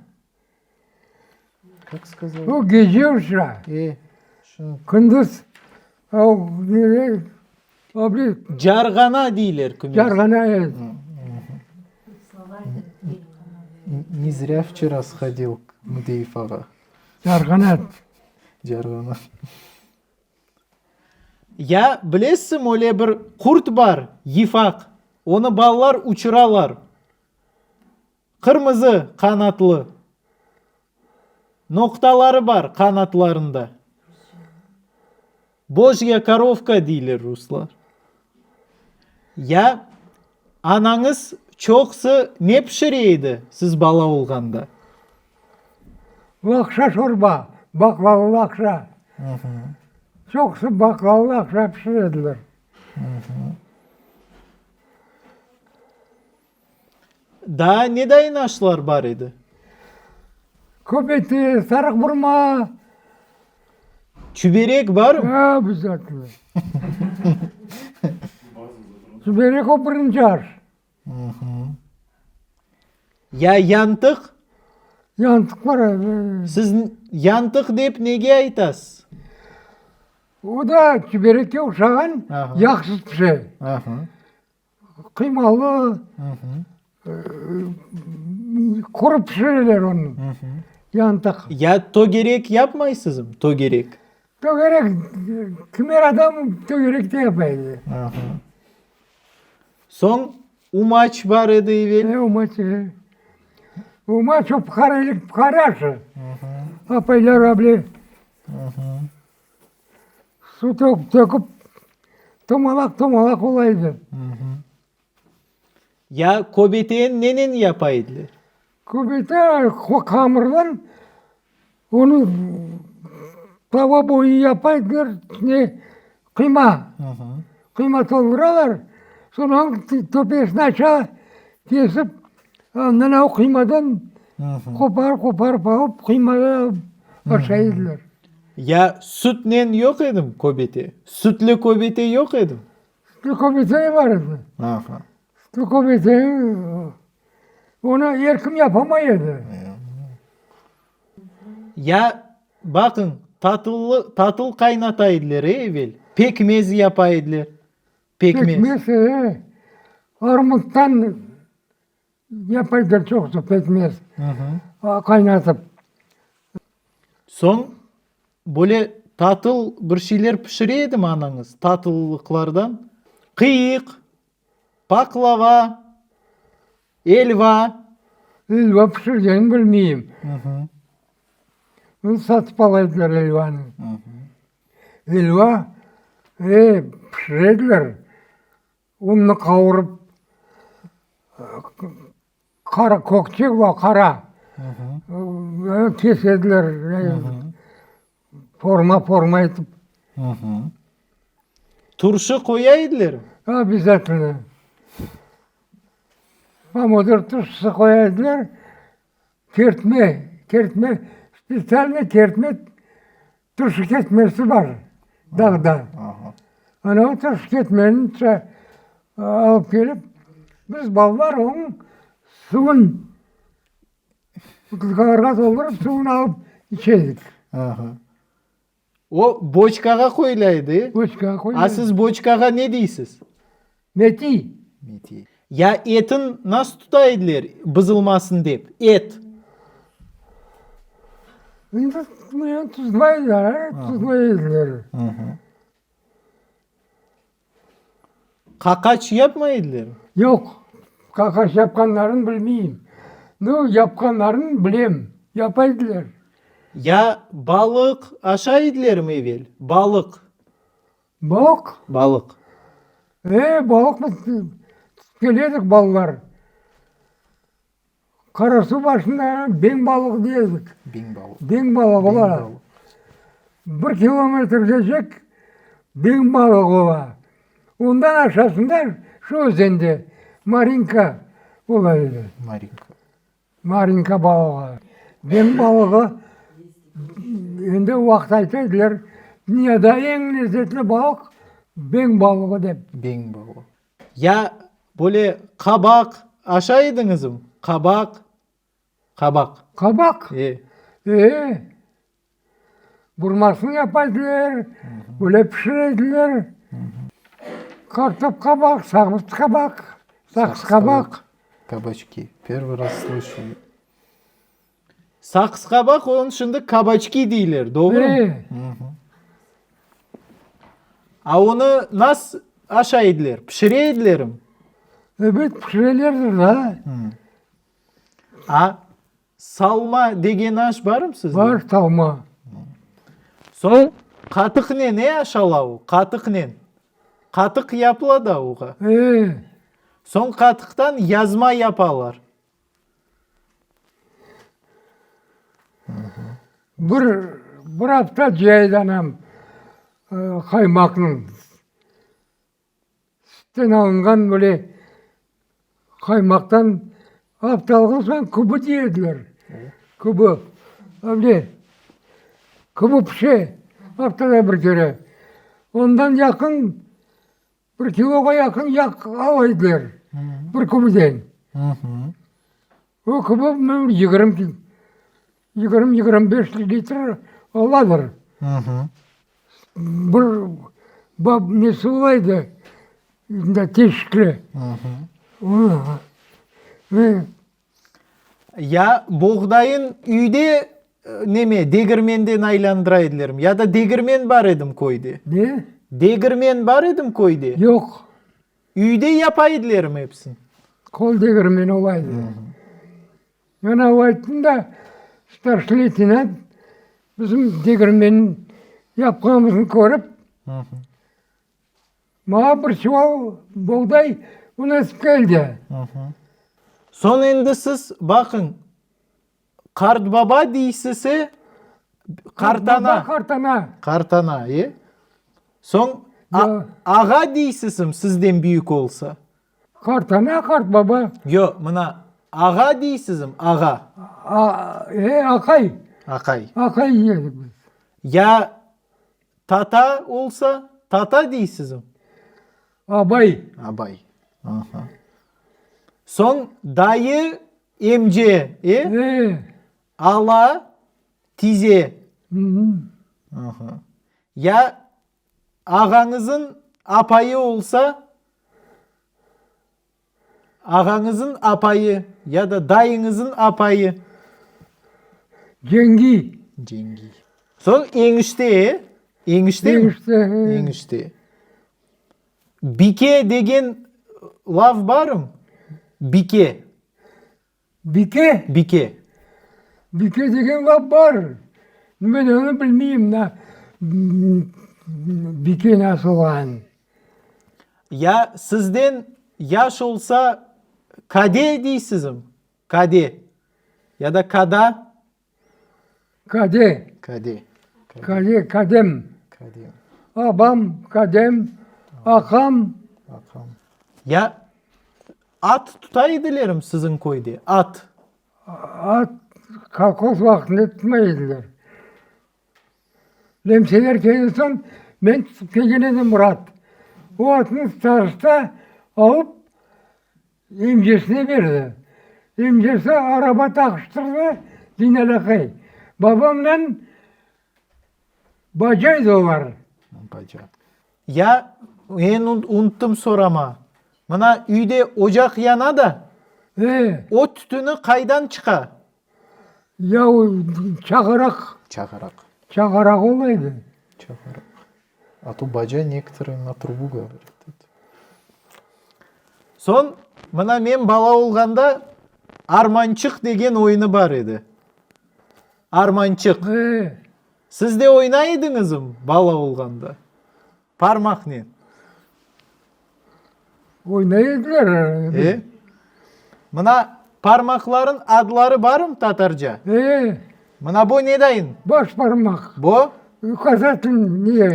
Kak skazal? O gece uça. E, şunu. Kündüz o, o bir Carğana deyler kündüz. Carğana, evet. Ne zrя vчера shodil k Mudeyev ağa. Carğana. Carğana. Ya, bilesiñ, öyle bir qurt bar, yifaq, onı balalar uçuralar. Qırmızı qanatlı. Noqtaları bar qanatlarında. Bojya korovka deyler ruslar. Ya, anañız çoqusı ne pişire edi siz bala olğanda? Laqşa şorba, baqlalı laqşa. Çoqusı baqlalı laqşa pişire ediler. Daa ne dayın aşlar bar edi? Köbete, sarıq burma. Çüberek barmı? Obязательно. Çüberek o birinci aş. Ya yantıq? Yantıq bar edi. Siz yantıq dep nege aytasız? O da çüberekke oşağan, yağsız pişe. Qıymalı, quru pişireler onı, yantıq. Ya tögerek yapmaysızmı, tögerek? Tögerek, kimer adam tögerek de yapa edi. Soñ umaç bar edi evel. E, umaç, e. Umaç o fuqarelik, fuqare aşı. Apaylar able suv töküp, tomalaq-tomalaq ola edi. Ya köbeteni nenen yapa ediler? Köbete hamırdan onı tava boyu yapa ediler, içine qıyma, qıyma tolduralar, soñ onıñ töpesini aça kesip, andan o qıymadan qoparıp-qoparıp alıp, qıymadan aşay ediler. Ya sütnen yoq edimi köbete? Sütli köbete yoq edimi? Sütlü köbete bar edi. Sütlü köbete, onı er kim yapamay edi. Ya, baqıñ, tatlı, tatıl qaynata ediler, e, evel? Pekmez yapa ediler. Pekmez. Pekmez, e. Armuttan yapa ediler çoqusı pekmez, qaynatıp. Soñ, böyle tatıl bir şeyler pişire edimi anañız, tatlılıqlardan? Qıyıq, Paqlava, elva. Elva pişirgenini bilmeyim. Bunı satıp ala ediler elvanı. Elva, e, pişire ediler. Unnı qavurıp, qara kökçek bar, qara, kese ediler, forma-forma etip. Turşu qoya edilermi? Obязательно. Pomidor turşusı qoya ediler. Kertme, kertme, spetsialnıy kertme turşu kertmesi bar dağda. Ana o turşu kertmeni alıp kelip, biz balalar onıñ suvun butılkalarğa toldurıp suvun alıp içe edik. O, boçkağa qoyula edi, e? Boçkağa qoyula A siz boçkağa ne deysiz? Metiy. Metiy. Ya etin nasıl tuta ediler, bızılmasın dep? Et. Endi tuzlaylar, tuzlay ediler. Qaqaç yapmay edilermi? Yoq, qaqaç yapqanlarını bilmeyim. No, yapqanlarını bilem, yapa ediler. Ya balıq aşay edilermi evel, balıq? Balıq? Balıq. E, balıq biz tutıp kele edik balalar. Qarasuv başında beñ balığı dey edik. Beñ balığı. Beñ balığı ola. Bir kilometrgecek beñ balığı ola. Ondan aşağısında şu özende marinka ola edi. Marinka. Marinka balığı. Beñ balığı, endi o vaqıt ayta ediler, dünyada eñ lezetli balıq beñ balığı dep. Beñ balığı. Ya böyle qabaq aşay ediñizmi? Qabaq, qabaq. Qabaq? E. E. Burmasını yapa ediler, böyle pişire ediler. Qartop qabaq, saqız qabaq, saqız qabaq. Kabaçki. Pervıy raz slıшу. Saqız qabaq, onı şimdi kabaçki deyler, doğrumı? E. A onı nas aşay ediler, pişire edilermi? Ebet, pişirelerdir da. A Salma degen aş barmı sizde? Bar, salma. Soñ qatıqnen e aşala o, qatıqnen. Qatıq yapıla da oğa. E. Soñ qatıqtan yazma yapalar. Bir, bir afta cıyaydı anam qaymaqnı. Sütten alınğan böyle qaymaqtan aftalğan soñ kübü dey ediler, kübü. Öyle kübü pişe aftada bir kere. Ondan yaqın, bir kiloğa yaqın yağ ala ediler bir kübüden. O kübü 20, 20, 25 litr oladır. Bir bab nesi ola edi, teşikli. Ya boğdayın üyde neme, degirmenden aylandıra edilermi? Ya da degirmen bar edim köyde? Ne? Degirmen bar edim köyde? Yoq. Üyde yapa edilermi episini? Qol degirmeni ola edi. Men o ayttım da, starşiy leytenant bizim degirmen yapqanımıznı körip, maña bir çuval boğday un etip keldi. Soñ endi siz baqıñ, qartbaba deysizse, qartana. Qartana. Qartana, e? Soñ ağa deysizmi sizden büyük olsa? Qartana, qartbaba. Yoq, mına, ağa deysizmi, ağa? E, aqay. Aqay. Aqay dedik biz. Ya tata olsa, tata deysizmi? Abay. Abay. Aha. Soñ dayı, emce, e? E. Ala, tize. Aha. Ya Ağañızıñ apayı olsa, ağañızıñ apayı ya da dayıñızıñ apayı. Cengiy. Cengiy. Soñ eñişte, e? Eñişte mi? Eñişte, e. Eñişte. Bike degen laf barmı? Bike. Bike? Bike. Bike degen laf bar. Men onı bilmeyim, na, bike nasıl olğanın. Ya sizden yaş olsa kade deysizmi? Kade. Ya da kada? Kade. Kade. Kade, kadem. Kadem. Abam, kadem, aqam. Aqam. Ya at tuta edilermi siziñ köyde, at? At kolhoz vaqtında tutmay ediler. Nemseler kelgen soñ men tutıp kelgen edim bir at. O atnı starosta alıp emcesine berdi. Emcesi araba taqıştırdı, Dinalaqay. Babamnen baca edi olar. Baca. Ya, men unuttım sorama. Mına, üyde ocaq yana da, E. o tütüni qaydan çıqa? Ya o çağıraq. Çağıraq. Çağıraq ola edi. Çağıraq. A to baca nekotorıye na trubu govorât. Soñ, mına men bala olğanda Armançıq degen oyunı bar edi. Armançıq. E. Siz de oynay ediñizmi bala olğanda? Parmaqnen. Oynay ediler. E? Mına parmaqların adları barmı tatarca? E. Mına bu ne dayın? Baş parmaq. Bu? Ukazatin ne,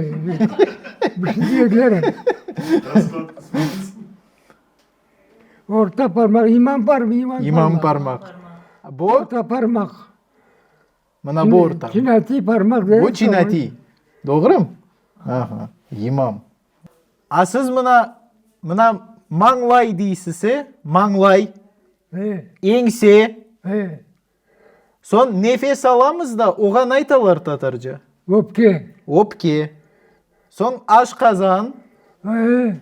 bir şey dediler. Orta parmaq, imam parmaq, imam parmaq. İmam parmaq. Bu? Orta parmaq. Mına bu orta. Çinatiy parmaq Bu çinatiy. Doğrumı? Aha, imam. A siz mına, mına mañlay deysiz, e? Mañlay. E. Eñse. E. Soñ nefes alamız da, oğa naytalar tatarca? Öpke. Öpke. Soñ aşqazan. E.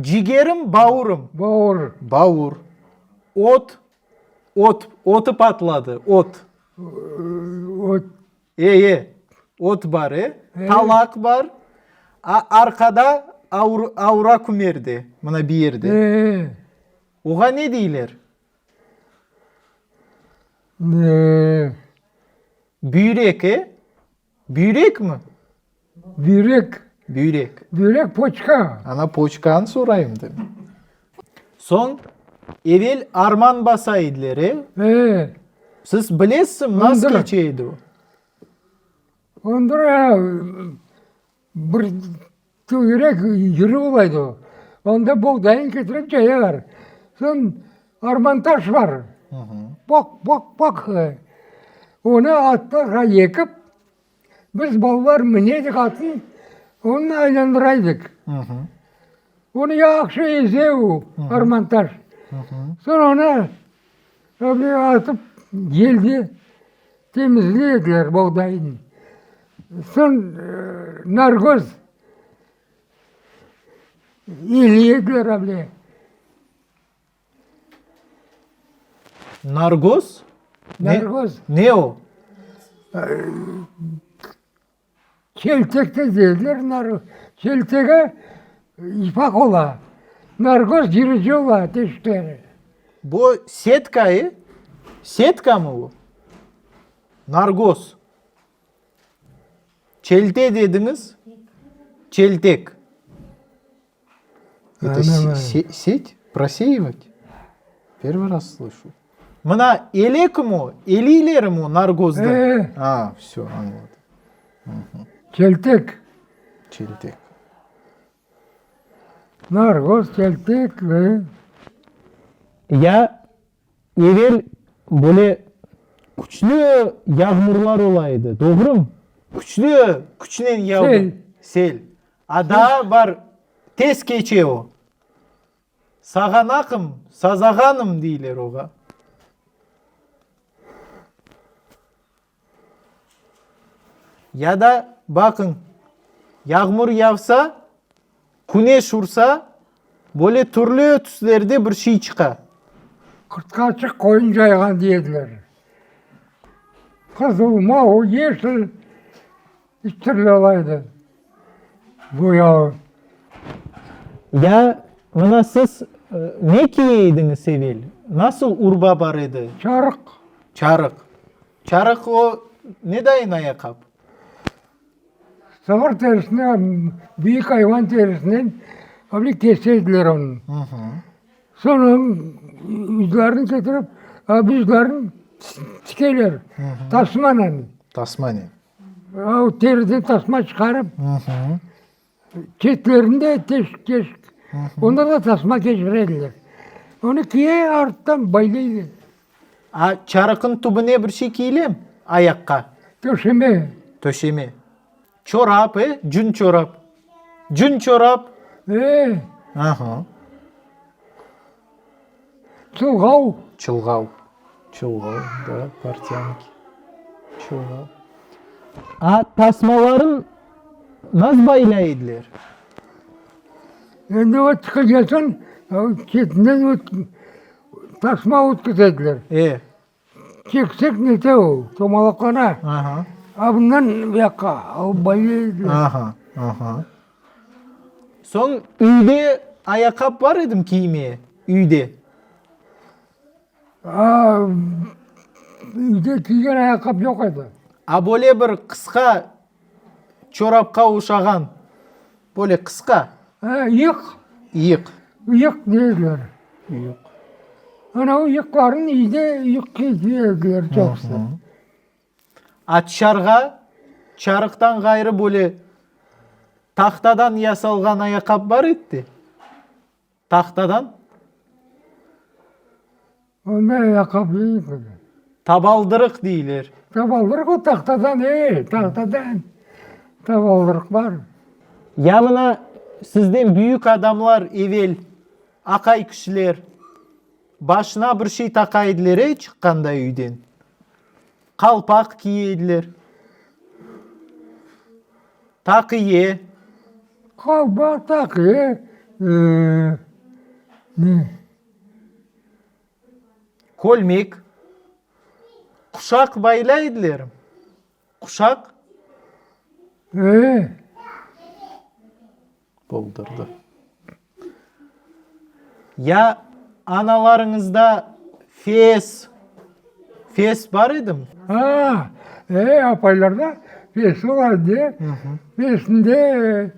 Cigerim, bavurım. Bavur. Bavur. Ot, ot, otı patladı, ot. Ot. E, e, ot bar, e. Talaq bar. A, arqada avra kümerde, mına bir yerde. E, e. Oğa ne deyler? Ne? Büyrek, e? Büyrekmi? Büyrek. Büyrek. Büyrek poçka. Ana, poçkanı sorayım dedim. Soñ, evel arman basa ediler, e? E. Siz bilesizmi, nasıl Ondır. keçe edi o? Ondır, a, bir tögerek yürü ola edi o. Onda boğdayın ketirip cayalar. Soñ armantaş bar. Paq, paq, paq. Onı atlarğa yekip, Biz balalar mine edik atın, onı aylandıra edik. Onı yahşı eze o, armantaş. Soñ onı öyle atıp yelde temizley ediler boğdayını. Soñ nargoz eley ediler öyle. Nargoz? Nargoz. Ne o? Çeltek de deyler. Çeltegi yıpaq ola. Nargoz yırıcı ola teşikleri. Bu setka, e? Setka mı bu? Nargoz. Çelte dediñiz? Çeltek. Это сеть? Просеивать? Первый раз слышу. Mına elekmi o, eleylermi o nargozda? E. A, vsё, añladım. Çeltek. Çeltek. Nargoz, çeltek, e. Ya evel böyle küçlü yağmurlar ola edi, doğrumı? Küçlü, küçnen yağmur. Sel. Sel. A daa bar, tez keçe o. Sağanaqım, sazağanım deyler oğa. Ya da, baqıñ, yağmur yavsa, küneş ursa, böyle türlü tüslerde bir şey çıqa. Qırtqaçıq qoyun cayğan dey ediler. Qızıl, mavı, yeşil, üç türlü ola edi boyavı. Ya mına siz ne kiye ediñiz evel? Nasıl urba bar edi? Çarıq. Çarıq. Çarıq o ne dayın ayaqqap? Sığır terisinden, büyük ayvan terisinden öyle kese ediler onı. Soñ onıñ uclarını ketirip, uclarını tikeler tasmanen. Tasmanen. O teriden tasma çıqarıp, çetlerinde teşik-teşik, onda da tasma keçire ediler. Onı kiye, arttan baylay edi. A çarıqnıñ tübüne bir şey kiyilemi ayaqqa? Töşeme. Töşeme. Çorap, e? Cün çorap. Cün çorap. E. Aha. Çılğav. Çılğav. Çılğav, da, portyanki. Çılğav. A tasmaların nasıl baylay ediler? Endi o çıqacaq soñ, çetinden tasma ötkize ediler. E. Çeksek nete o, tomalaqlana. Aha. A bundan bu yaqqa alıp baylay ediler. Aha, aha. Soñ üyde ayaqqap bar edimi kiymeye, üyde? A, üyde kiygen ayaqqap yoq edi. A böyle bir qısqa çorapqa oşağan, böyle qısqa. A, yıq. Yıq. Yıq deydiler. Yıq. Ana o yıqlarnı üyde yıq kiye ediler çoqusı. A tışarğa? Çarıqtan ğayrı böyle tahtadan yasalğan ayaqqap bar edi de. Tahtadan. Onday ayaqqap yoq edi. Tabaldırıq deyler. Tabaldırıq o tahtadan, e, tahtadan tabaldırıq bar. Ya mına sizden büyük adamlar evel, aqay kişiler, başına bir şey taqa ediler, e, çıqqanda üyden? Qalpaq kiye ediler. Taqiye. Qalpaq, taqiye, ne? Kölmek. Quşaq baylay ediler. Quşaq. E. Boldurdı. Ya analarıñızda fes, fes bar edimi? Ha, e, apaylarda fesi bar edi. Fesinde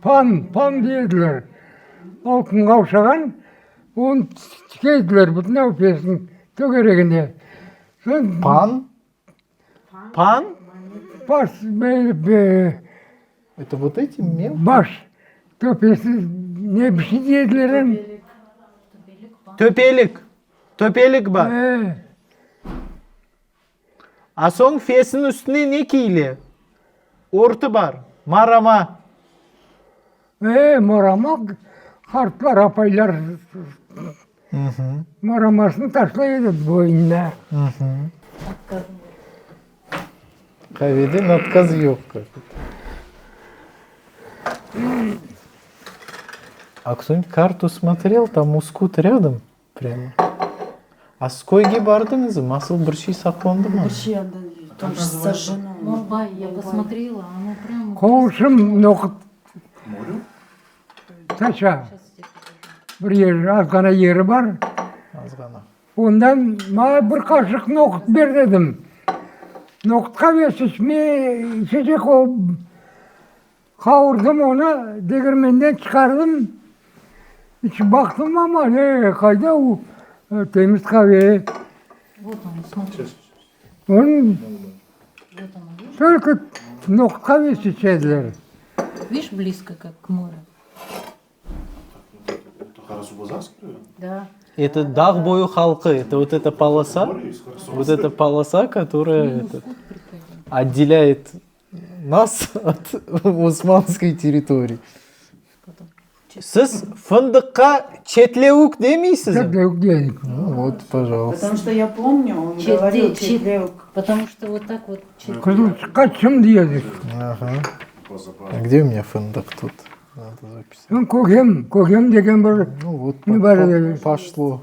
pan, pan dey ediler. Altınğa oşağan, onı tike ediler bütün o fesniñ tögeregine. Soñ Pan? Pan? Baş, Это вот эти мелкие? Baş töpesi ne bir şey dey ediler em. Töpelik. Töpelik bar. E. A soñ fesniñ üstüne ne kiyile? Örtü bar, marama. E, marama qartlar, apaylar maramasını taşlay edi boynuna. Qaveden otkaz yoq. А кто-нибудь карту смотрел? Там Ускут рядом прямо. Asköyge bardıñızmı? Asıl bir şey saqlandımı? Bir şey anda tam сожжено. Мумбай, я посмотрела, оно прямо... Qomşum noqut saça. Bir yer, az ğana yeri bar. Az ğana. Ondan maña bir qaşıq noqut ber dedim. Noqut qavesi içme, içecek olıp qavurdım onı, degirmenden çıqardım. İçip baqtım, amma ne, qayda o temiz qave. Vot ono, smotri. Onıñ Vot ono, vidiş? Tolko noqut qavesi içediler. Vidiş, blizko kak k morю. Да. Это dağ boyu halqı, это вот эта полоса, вот эта полоса, которая этот, отделяет нас от османской территории. Siz fındıqqa çetlevük demeysizmi? Çetlevük deyik. Ну вот, пожалуйста. Потому что я помню, он Четы, говорил чет- четлеук. Потому что вот так вот чет- Qızılçıqqa çım dey edik. Ага. А где у меня fındıq тут? Надо записать. Soñ kögem, kögem degen bir Ну вот, Ne по- bar по- edi? пошло.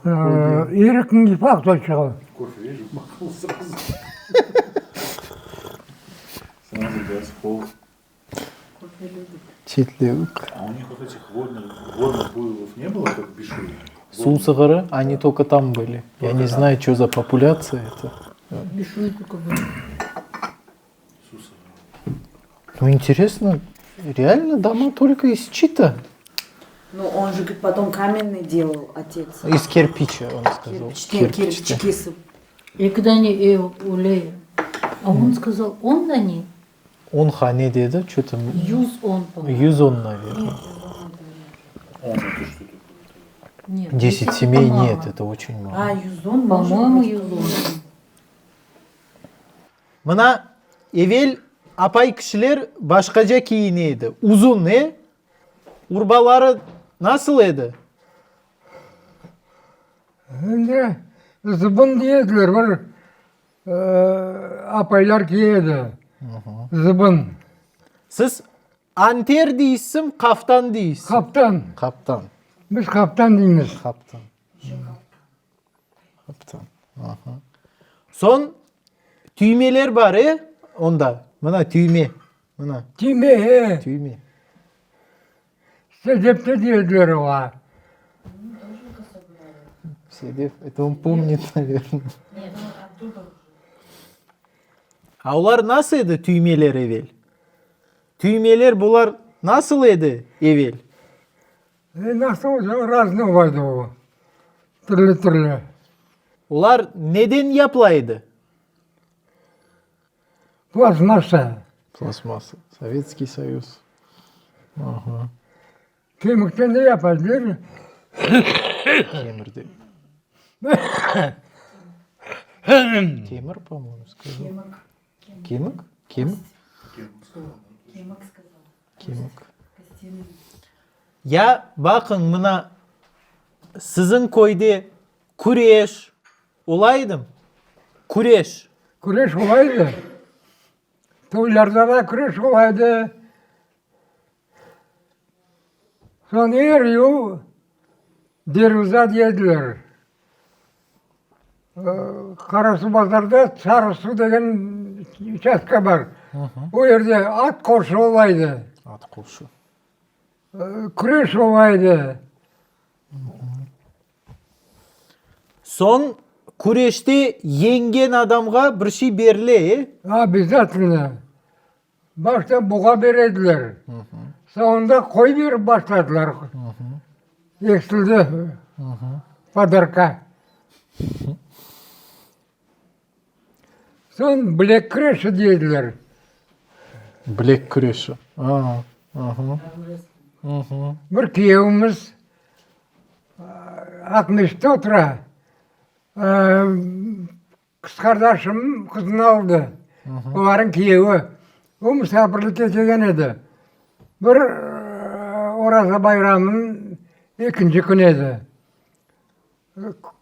Erikniñ yufaq toçığı. Кофе вижу, махнул сразу. Сразу газ, холод. Çetlevük. А у них вот этих водных, водных буйволов не было, как в Бишуе? Suv sığırı, они только там были. Я не знаю, что за популяция это. Бишуй только были. Ну, интересно, реально дома только из чита? Ну, он же, говорит, потом каменный делал отец. Из кирпича, он сказал. Кирпичте, кирпички. И когда они э, улей, а он сказал, on dane? On hane dedi, что-то... 110, по-моему. 110, наверное. Он это что такое? Нет, 10 это семей мало. нет, это очень мало. А, yüz on, может По-моему, быть. 110. Mına, evel apay kişiler başqaca kiyine edi, uzun, e? Urbaları nasıl edi? Endi zıbın dey ediler, bir apaylar kiye edi, zıbın. Siz anter deysiz, qaftan deysiz? Qaptan. Qaptan. Biz qaptan deymiz. Qaptan. Qaptan. Aha. Soñ tüymeler bar, e, onda? Mına, tüyme. Mına. Tüyme, e. Tüyme. Sedef de dey ediler oña. Sedef, это он pomnit, naverno. A olar nasıl edi tüymeler evel? Tüymeler bular nasıl edi evel? E, nasıl olsa, razno bar edi o, türlü-türlü. Olar neden yapıla edi? Plastmassa. Plastmassa. Sovetskiy Soyuz. Aha. Kemikten de yapadılar. Kemirde. Temir, po-moyemu, сказал. Kemik. Kemik? Kemik сказал. Kemik. Костяной. Ya, baqıñ, mına, siziñ köyde küreş olaydım? Küreş. Küreş olaydı. Toylarda da küreş olaydı. Soñ er yıl Deruza dediler. Qarasuvbazarda Sarısuv degen uçastka bar. O yerde at qoşu olaydı. At qoşu. Küreş olaydı. Soñ küreşte yeñgen adamğa bir şey berile, e? Obязательно. Başta buğa bere ediler. Soñunda qoy berip başladılar. Eksildi podarka. Soñ bilek küreşi dey ediler. Bilek küreşi. A, aha. Bir kiyevimiz Aqmescitte otura. Qız qardaşım qızını aldı, olarnıñ kiyevi. O musafirlikke kelgen edi. Bir Oraza bayramınıñ ekinci künü edi.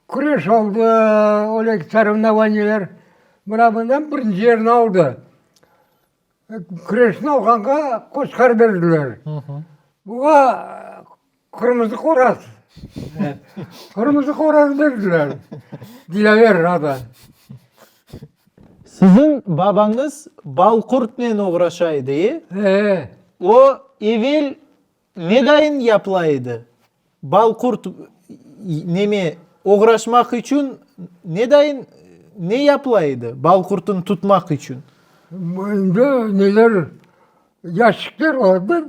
Küreş oldı, öyle sorevnovaniyeler. Mına bundan birinci yerni aldı. Küreşni alğanğa qoçqar berdiler. Buğa qırmızı qoraz, qırmızı qoraz berdiler. Dilâver adı. Siziñ babañız balqurtnen oğraşa edi, e? E. O, evel Ne dayın yapıla edi? Balqurt neme oğraşmaq içün ne dayın ne yapıla edi balqurtın tutmaq içün? Endi neler, yaşikler bar da,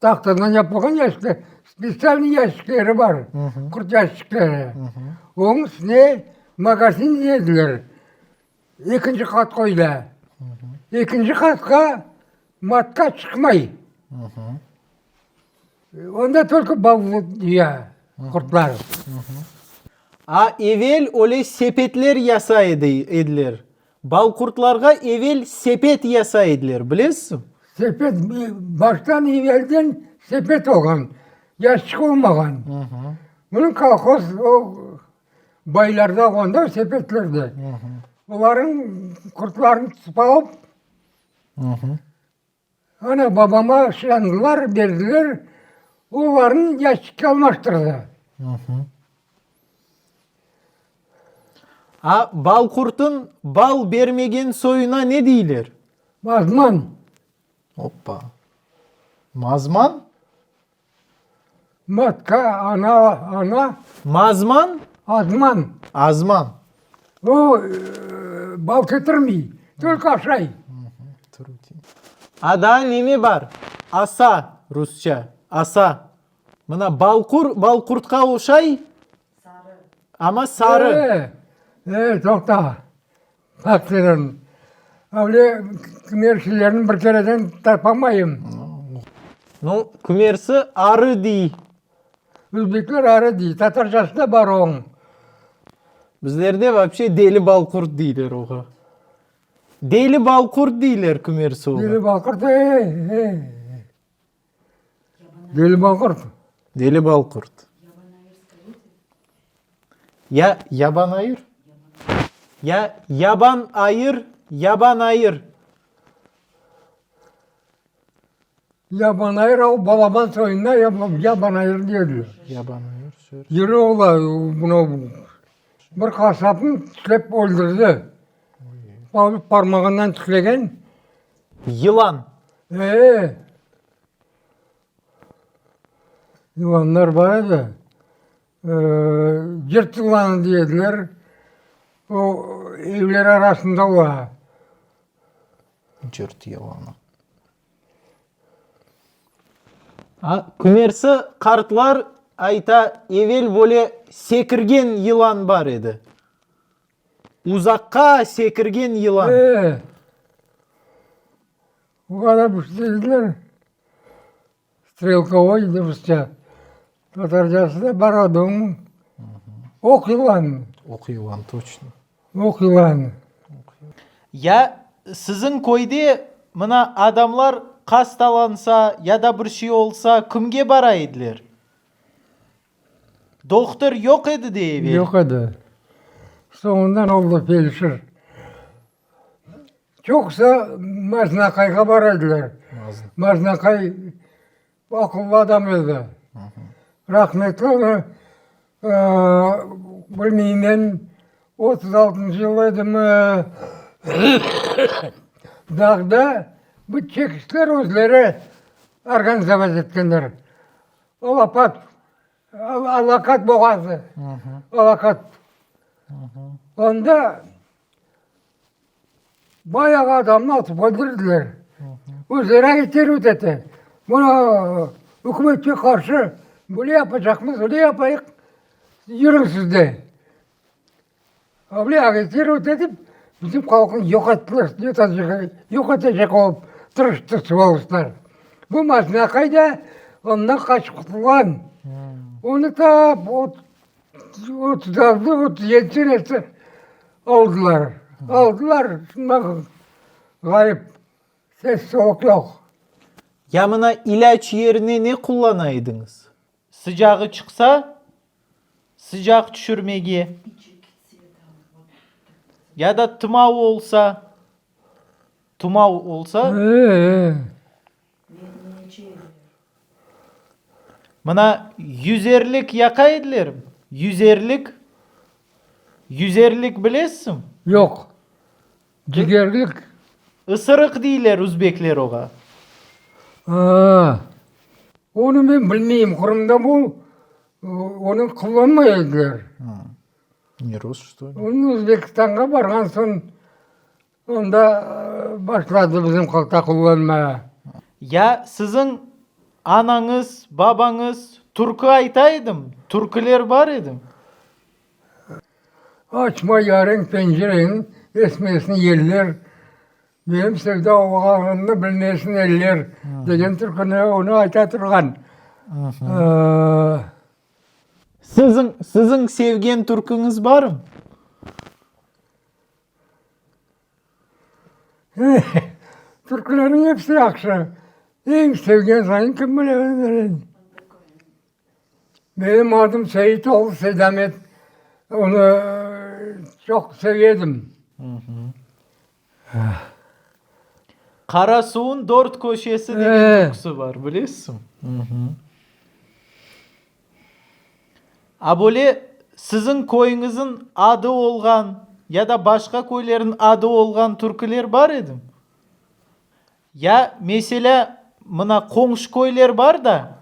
tahtadan yapılğan yaşikler, spetsialnıy yaşikleri bar, qurt yaşikleri. Onıñ üstüne magazin dediler, ekinci qat qoyula. Ekinci qatqa Matka çıqmay. Onda tolko bal cıya qurtlar. A evel öyle sepetler yasay edi, ediler. Balqurtlarğa evel sepet yasay ediler, bilesizmi? Sepet, baştan evelden sepet olğan, yaşçıq olmağan. Bunı kolhoz o baylarda olğanda sepetlerde. Olarnıñ qurtlarını tutıp alıp, Ana, babama şlangalar berdiler, olarnı yaşçikke almaştırdı. A balqurtın bal bermegen soyuna ne deyler? Mazman. Oppa. Mazman? Matka, ana, ana. Mazman? Azman. Azman. O, bal ketirmey, tolko aşay. A daa neme bar? Asa, rusça, asa. Mına balqur, balqurtqa oşay, amma sarı. E, e, toqta. Baq dedim, öyle kümersilerni bir kereden tapamayım. Nu, kümersi arı dey. Özbekler arı dey, tatarcası da bar oñıñ. Bizlerde vapşe deli balqurt deyler oğa. Deli balqurt deyler kümersi oğa. Deli balqurt, e, e. Deli balqurt. Deli balqurt. Ya yaban ayır? Ya yaban ayır, yaban ayır. Yaban ayır, o balaban soyunda yaban ayır deydiler. Yaban ayır, sür. Yürü ola, bunı bir qasapnı tişlep öldürdi. Parmağından tişlegen. Yılan. E, yılanlar bar edi. Cırt yılanı dey ediler. O, evler arasında ola. Cırt yılanı. A, kümersi qartlar ayta, evel böyle sekirgen yılan bar edi. Uzaqqa sekirgen yılan. E. Qara dediler. Strelkovoy rusça. Tatarcası da bar onıñ. Oq yılan. Oq yılan, toçno. Oq yılan. Ya siziñ köyde mına adamlar hastalansa ya da bir şey olsa kimge bara ediler? Dohtor yoq edi de evel. Yoq edi. Soñundan oldı feldşer. Çoqusı Maznaqayğa bara ediler. Maznaqay aqıllı adam edi. Rahmetli onı bilmeyim men, 36-ncı yıl edimi, dağda bu çekistler özleri organizovat etkenler. Alapat, Alaqat boğazı, Alaqat. Onda bayağı adamnı atıp öldürdiler. Özleri agitировать ete. Mına ükümetke qarşı böyle yapacaqmız, öyle yapayıq, yürüñ siz de. Öyle agitировать etip, bizim halqnı yoq ettiler, yoq etecek olıp tırıştı svoloçlar. Bu Maznaqay da ondan qaçıp qutulğan. Onı ta 36, 37 senesi aldılar. Aldılar, şundan ğayıp, ses-soluq yoq. Ya mına ilâc yerine ne qullana ediñiz? Sıcağı çıqsa, sıcaq tüşürmege ya da tımav olsa, tumav olsa. Mına yüzerlik yaqa edilermi? Yüzerlik, yüzerlik bilesiñmi? Yoq. Cigerlik. Isırıq deyler üzbekler oğa. A, onı men bilmeyim, Qırımda bu, onı qullanmay ediler. Ne rus, çto li? Onı Özbekistanğa barğan soñ, onda başladı bizim halqta qullanmağa. Ya siziñ anañız, babañız türkü ayta edimi? Türküler bar edimi? Açma yarıñ pencereni, esmesin yeller, Menim sevda olğanımnı bilmesin eller, degen türküni onı ayta turğan. Siziñ, siziñ sevgen türküñiz barmı? Türkülerniñ episi yahşı. Eñ sevgen sayın kim bile? Menim adım Seit oğlu Seydamet. Onı çoq seve edim. Qarasuvnıñ dört köşesi degen türküsi bar, bilesiñmi? A böyle siziñ köyüñizniñ adı olğan ya da başqa köylerniñ adı olğan türküler bar edimi? Ya, meselâ, mına qoñşı köyler bar da,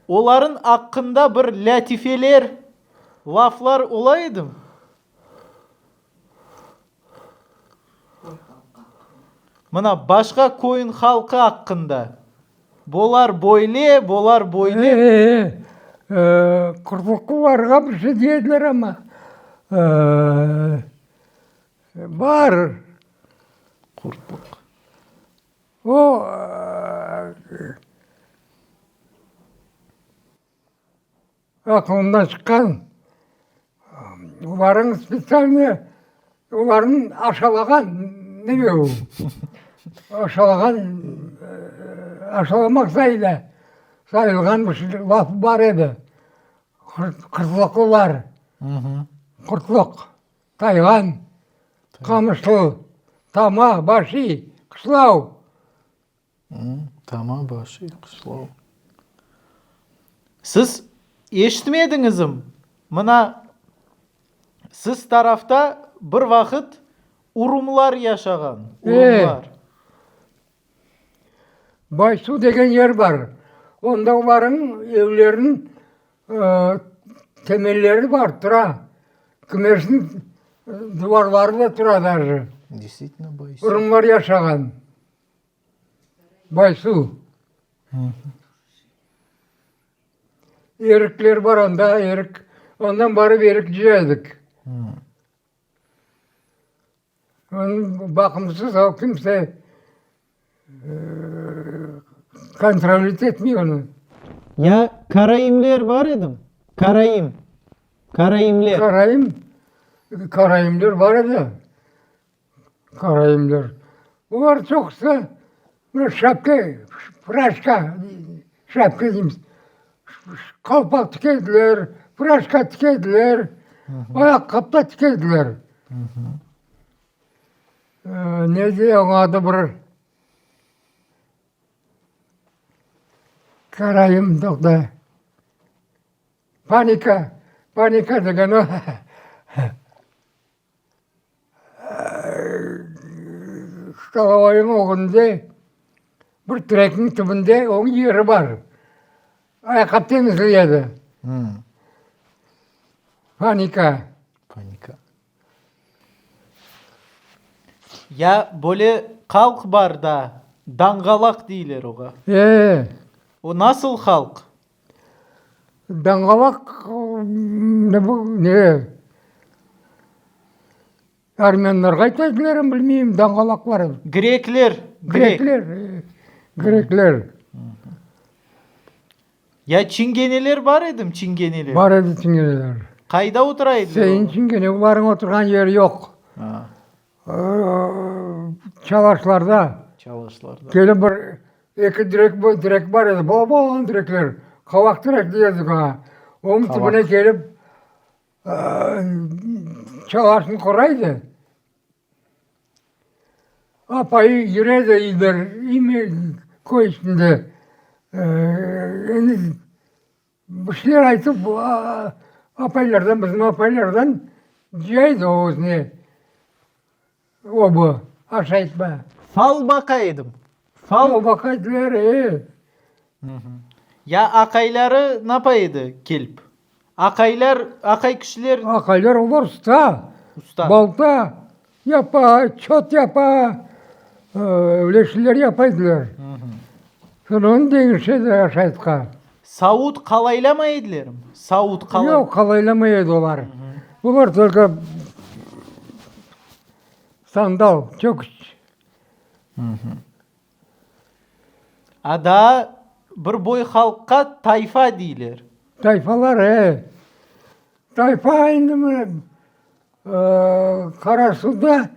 olarıñ aqqında bir lâtifeler, laflar ola edimi? Mına başqa köyüñ halqı aqqında, Bolar böyle, bolar böyle. E, e, qurtluqlarğa bir şey dey ediler amma, Bar. Qurtlıq. O, aqılından çıqqan, olarnıñ spetsialno, olarnıñ aşalağan, neme o, aşalağan, aşalamaq sayıla, sayılğan bir şey, laf bar edi, qırtlıqlılar, qurtlıq. Tayğan, Qamışlı, Tama, Başi, Qışlav. Tama, Başi, Qışlav. Siz eşitmediñizmi? Mına, siz tarafta bir vaqıt urumlar yaşağan, urumlar. Baysuv degen yer bar. Onda olarnıñ evleriniñ temelleri bar, tura. Kümeşniñ duvarları da tura daje. Действительно Baysuv. Urumlar yaşağan. Baysuv. Erikler bar onda, erik. Ondan barıp erik cıya edik. Onıñ baqımsız o kimse. Kontrol etmey onı. Ya karaimler bar edimi? Karaim. Karaimler. Karaim, karaimler bar edi. Karaimler. Olar çoqusı bir şapka, furaşka, şapka deymiz, qalpaq tikediler, furaşka tikediler, ayaqqap da tikediler. Ne dey oña adı bir karaim toqta. Panika, panika degen o. Stolovoynıñ ögünde bir tirekniñ tübünde onıñ yeri bar. Ayaqqap temizley edi. Panika. Panika. Ya böyle halq bar da, danğalaq deyler oğa. E. O nasıl halq? Danğalaq ne, armyanlarğa ayta edilermi, bilmeyim, danğalaqlar. Grekler. Grekler, grekler. Ya çingeneler bar edimi, çingeneler? Bar edi çingeneler. Qayda otura ediler olar? Çingene, olarnıñ oturğan yeri yoq. Çalaşlarda. Çalaşlarda. Kelip bir eki direk, direk bar edi, balaban direkler, qavaq direk dey edik oña. Onıñ tübüne kelip çalaşnı qura edi. Apayı yüre edi iler, köy içinde. Endi Bir şeyler aytıp, apaylardan, bizim apaylardan cıyaydı o özüne o bu aşaytma. Fal baqa edim. Fal. Fal baqa ediler, e. Ya aqayları napa edi kelip? Aqaylar, aqay kişiler. Aqaylar olar usta. Usta. Balta yapa, çot yapa, öyle şeyler yapa ediler. Soñ onı deñişe edi aşaytqa. Savut qalaylamay edilermi? Savut qalay. Yoq, qalaylamay edi olar. Olar tolko sandal, çöküç. A daa bir boy halqqa tayfa deyler. Tayfalar, e. Tayfa endi mına Qarasuvda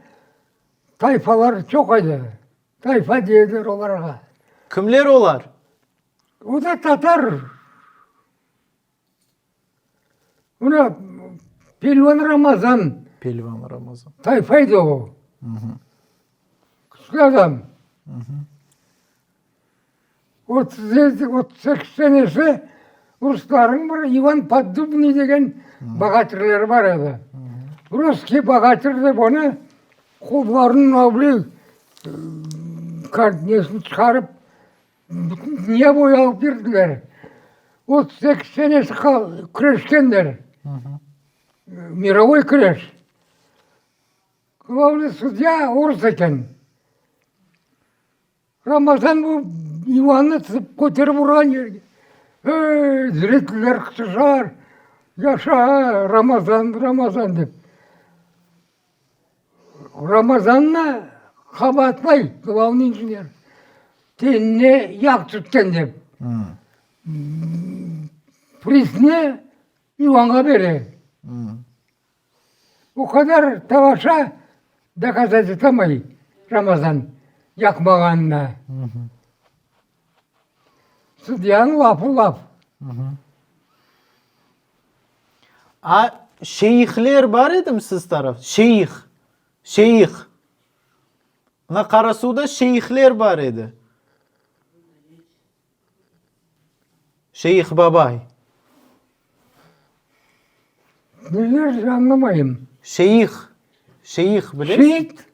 tayfalar çoq edi. Tayfa deyler olarğa. Kimler olar? O da tatar. Mına Pelvan Ramazan. Pelvan Ramazan. Tayfa edi o. Küçlü adam. 37, 38 senesi ruslarnıñ bir İvan Poddubnıy degen bogatirleri bar edi. Russkiy bogatir dep onı qollarınıñ avle nesini çıqarıp, bütün dünya boyu alıp yürdiler. 38 senesi küreşkenler. Mirovoy küreş. Glavnıy sudya orus eken. Ramazan bu İvannı tutıp köterip urğan yerge. Ey, zriteller qıçırışar, Yaşa, Ramazan, Ramazan dep. Ramazannı qabaatlay glavnıy injener, tenine yağ sürtken dep. Prizni İvanğa bere. O qadar talaşa, dokazat etamay Ramazan yaqmağanını. Sudyanıñ lafı laf. A şeyhler bar edimi siz taraf? Şeyh, şeyh. Mına Qarasuvda şeyhler bar edi. Şeyh Babay. Neler añlamayım. Şeyh, şeyh bilesiz? Şeit?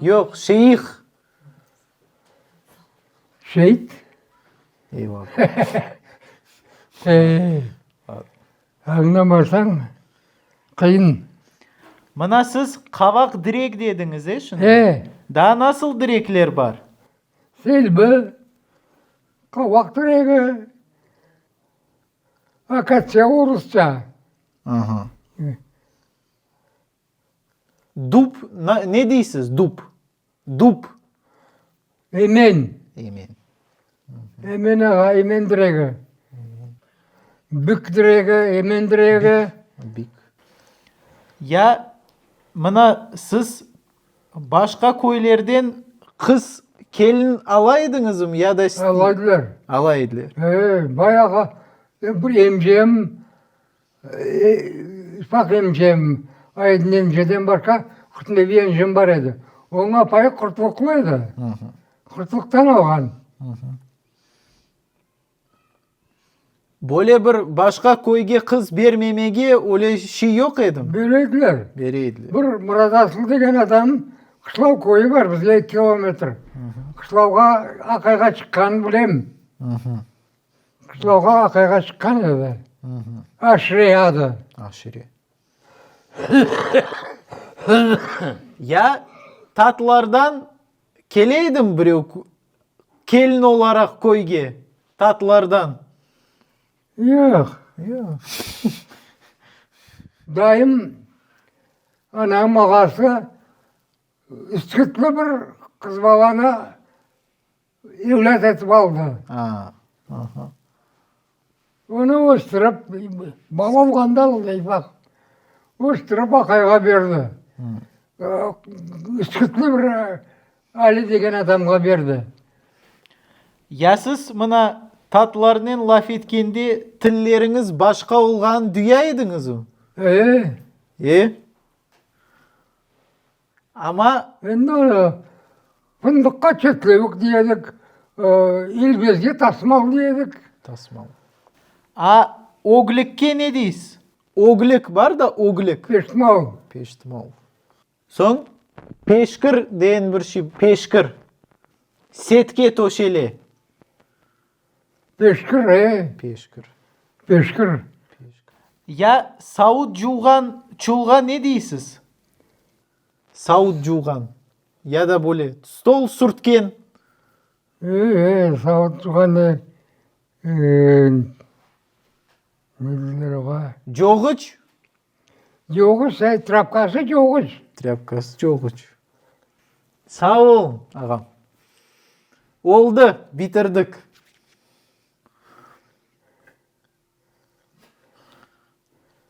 Yoq, şeyh. Şeit? Eyvallah. Añlamasañ qıyın. Mına siz qavaq direk dediñiz, e, şimdi? E. Daa nasıl direkler bar? Selbi, qavaq diregi, akatsiya orusça. Aha. Dub, ne deysiz, dub? Dub. Emen. Emen. Emen ağa, emen diregi. Bik diregi, emen diregi. Bik. Ya mına siz başqa köylerden qız, kelin ala ediñizmi ya da. Ala ediler. Ala ediler. E, bayağı bir emcem, ufaq emcem, Aydın emceden başqa Qurtnebi emcem bar edi. Onıñ apayı qurtluqlı edi. Qurtluqtan alğan. Böyle bir başqa köyge qız bermemege öyle şey yoq edimi? Bere ediler. Bere ediler. Bir Muradasıl degen adam, Qışlav köyü bar bizge eki kilometr. Qışlavğa aqayğa çıqqanın bilem. Qışlavğa aqayğa çıqqan edi. Aşire adı. Aşire. Ya tatlardan kele edimi birev kelin olaraq köyge, tatlardan? Yoq. Yoq. Dayım, anam ağası üskütlü bir qız balanı Evlât etip aldı. Onı östürip, bala olğanda aldı, ufaq. Östürip aqayğa berdi. Üskütlü bir Ali degen adamğa berdi. Ya siz mına tatlarnen laf etkende tilleriñiz başqa olğanın duya ediñizmi? E. E? Amma. Endi fındıqqa çetlevik dey edik, elbezge tasmal dey edik. Tasmal. A öglikke ne deysiz? Öglik bar da, öglik. Peştmal. Peştmal. Soñ peşkir degen bir şey, peşkir. Setke töşele. Peşkir, e. Peşkir. Peşkir. Ya savut cuvğan çulğa ne deysiz? Savut cuvğan ya da böyle stol sürtken. E, e, savut cuvğan ne, ne deyler oğa? Coğuç. Coğuç, trâpkası coğuç. Trâpkası coğuç. Sağ oluñ, ağam. Oldı, bitirdik.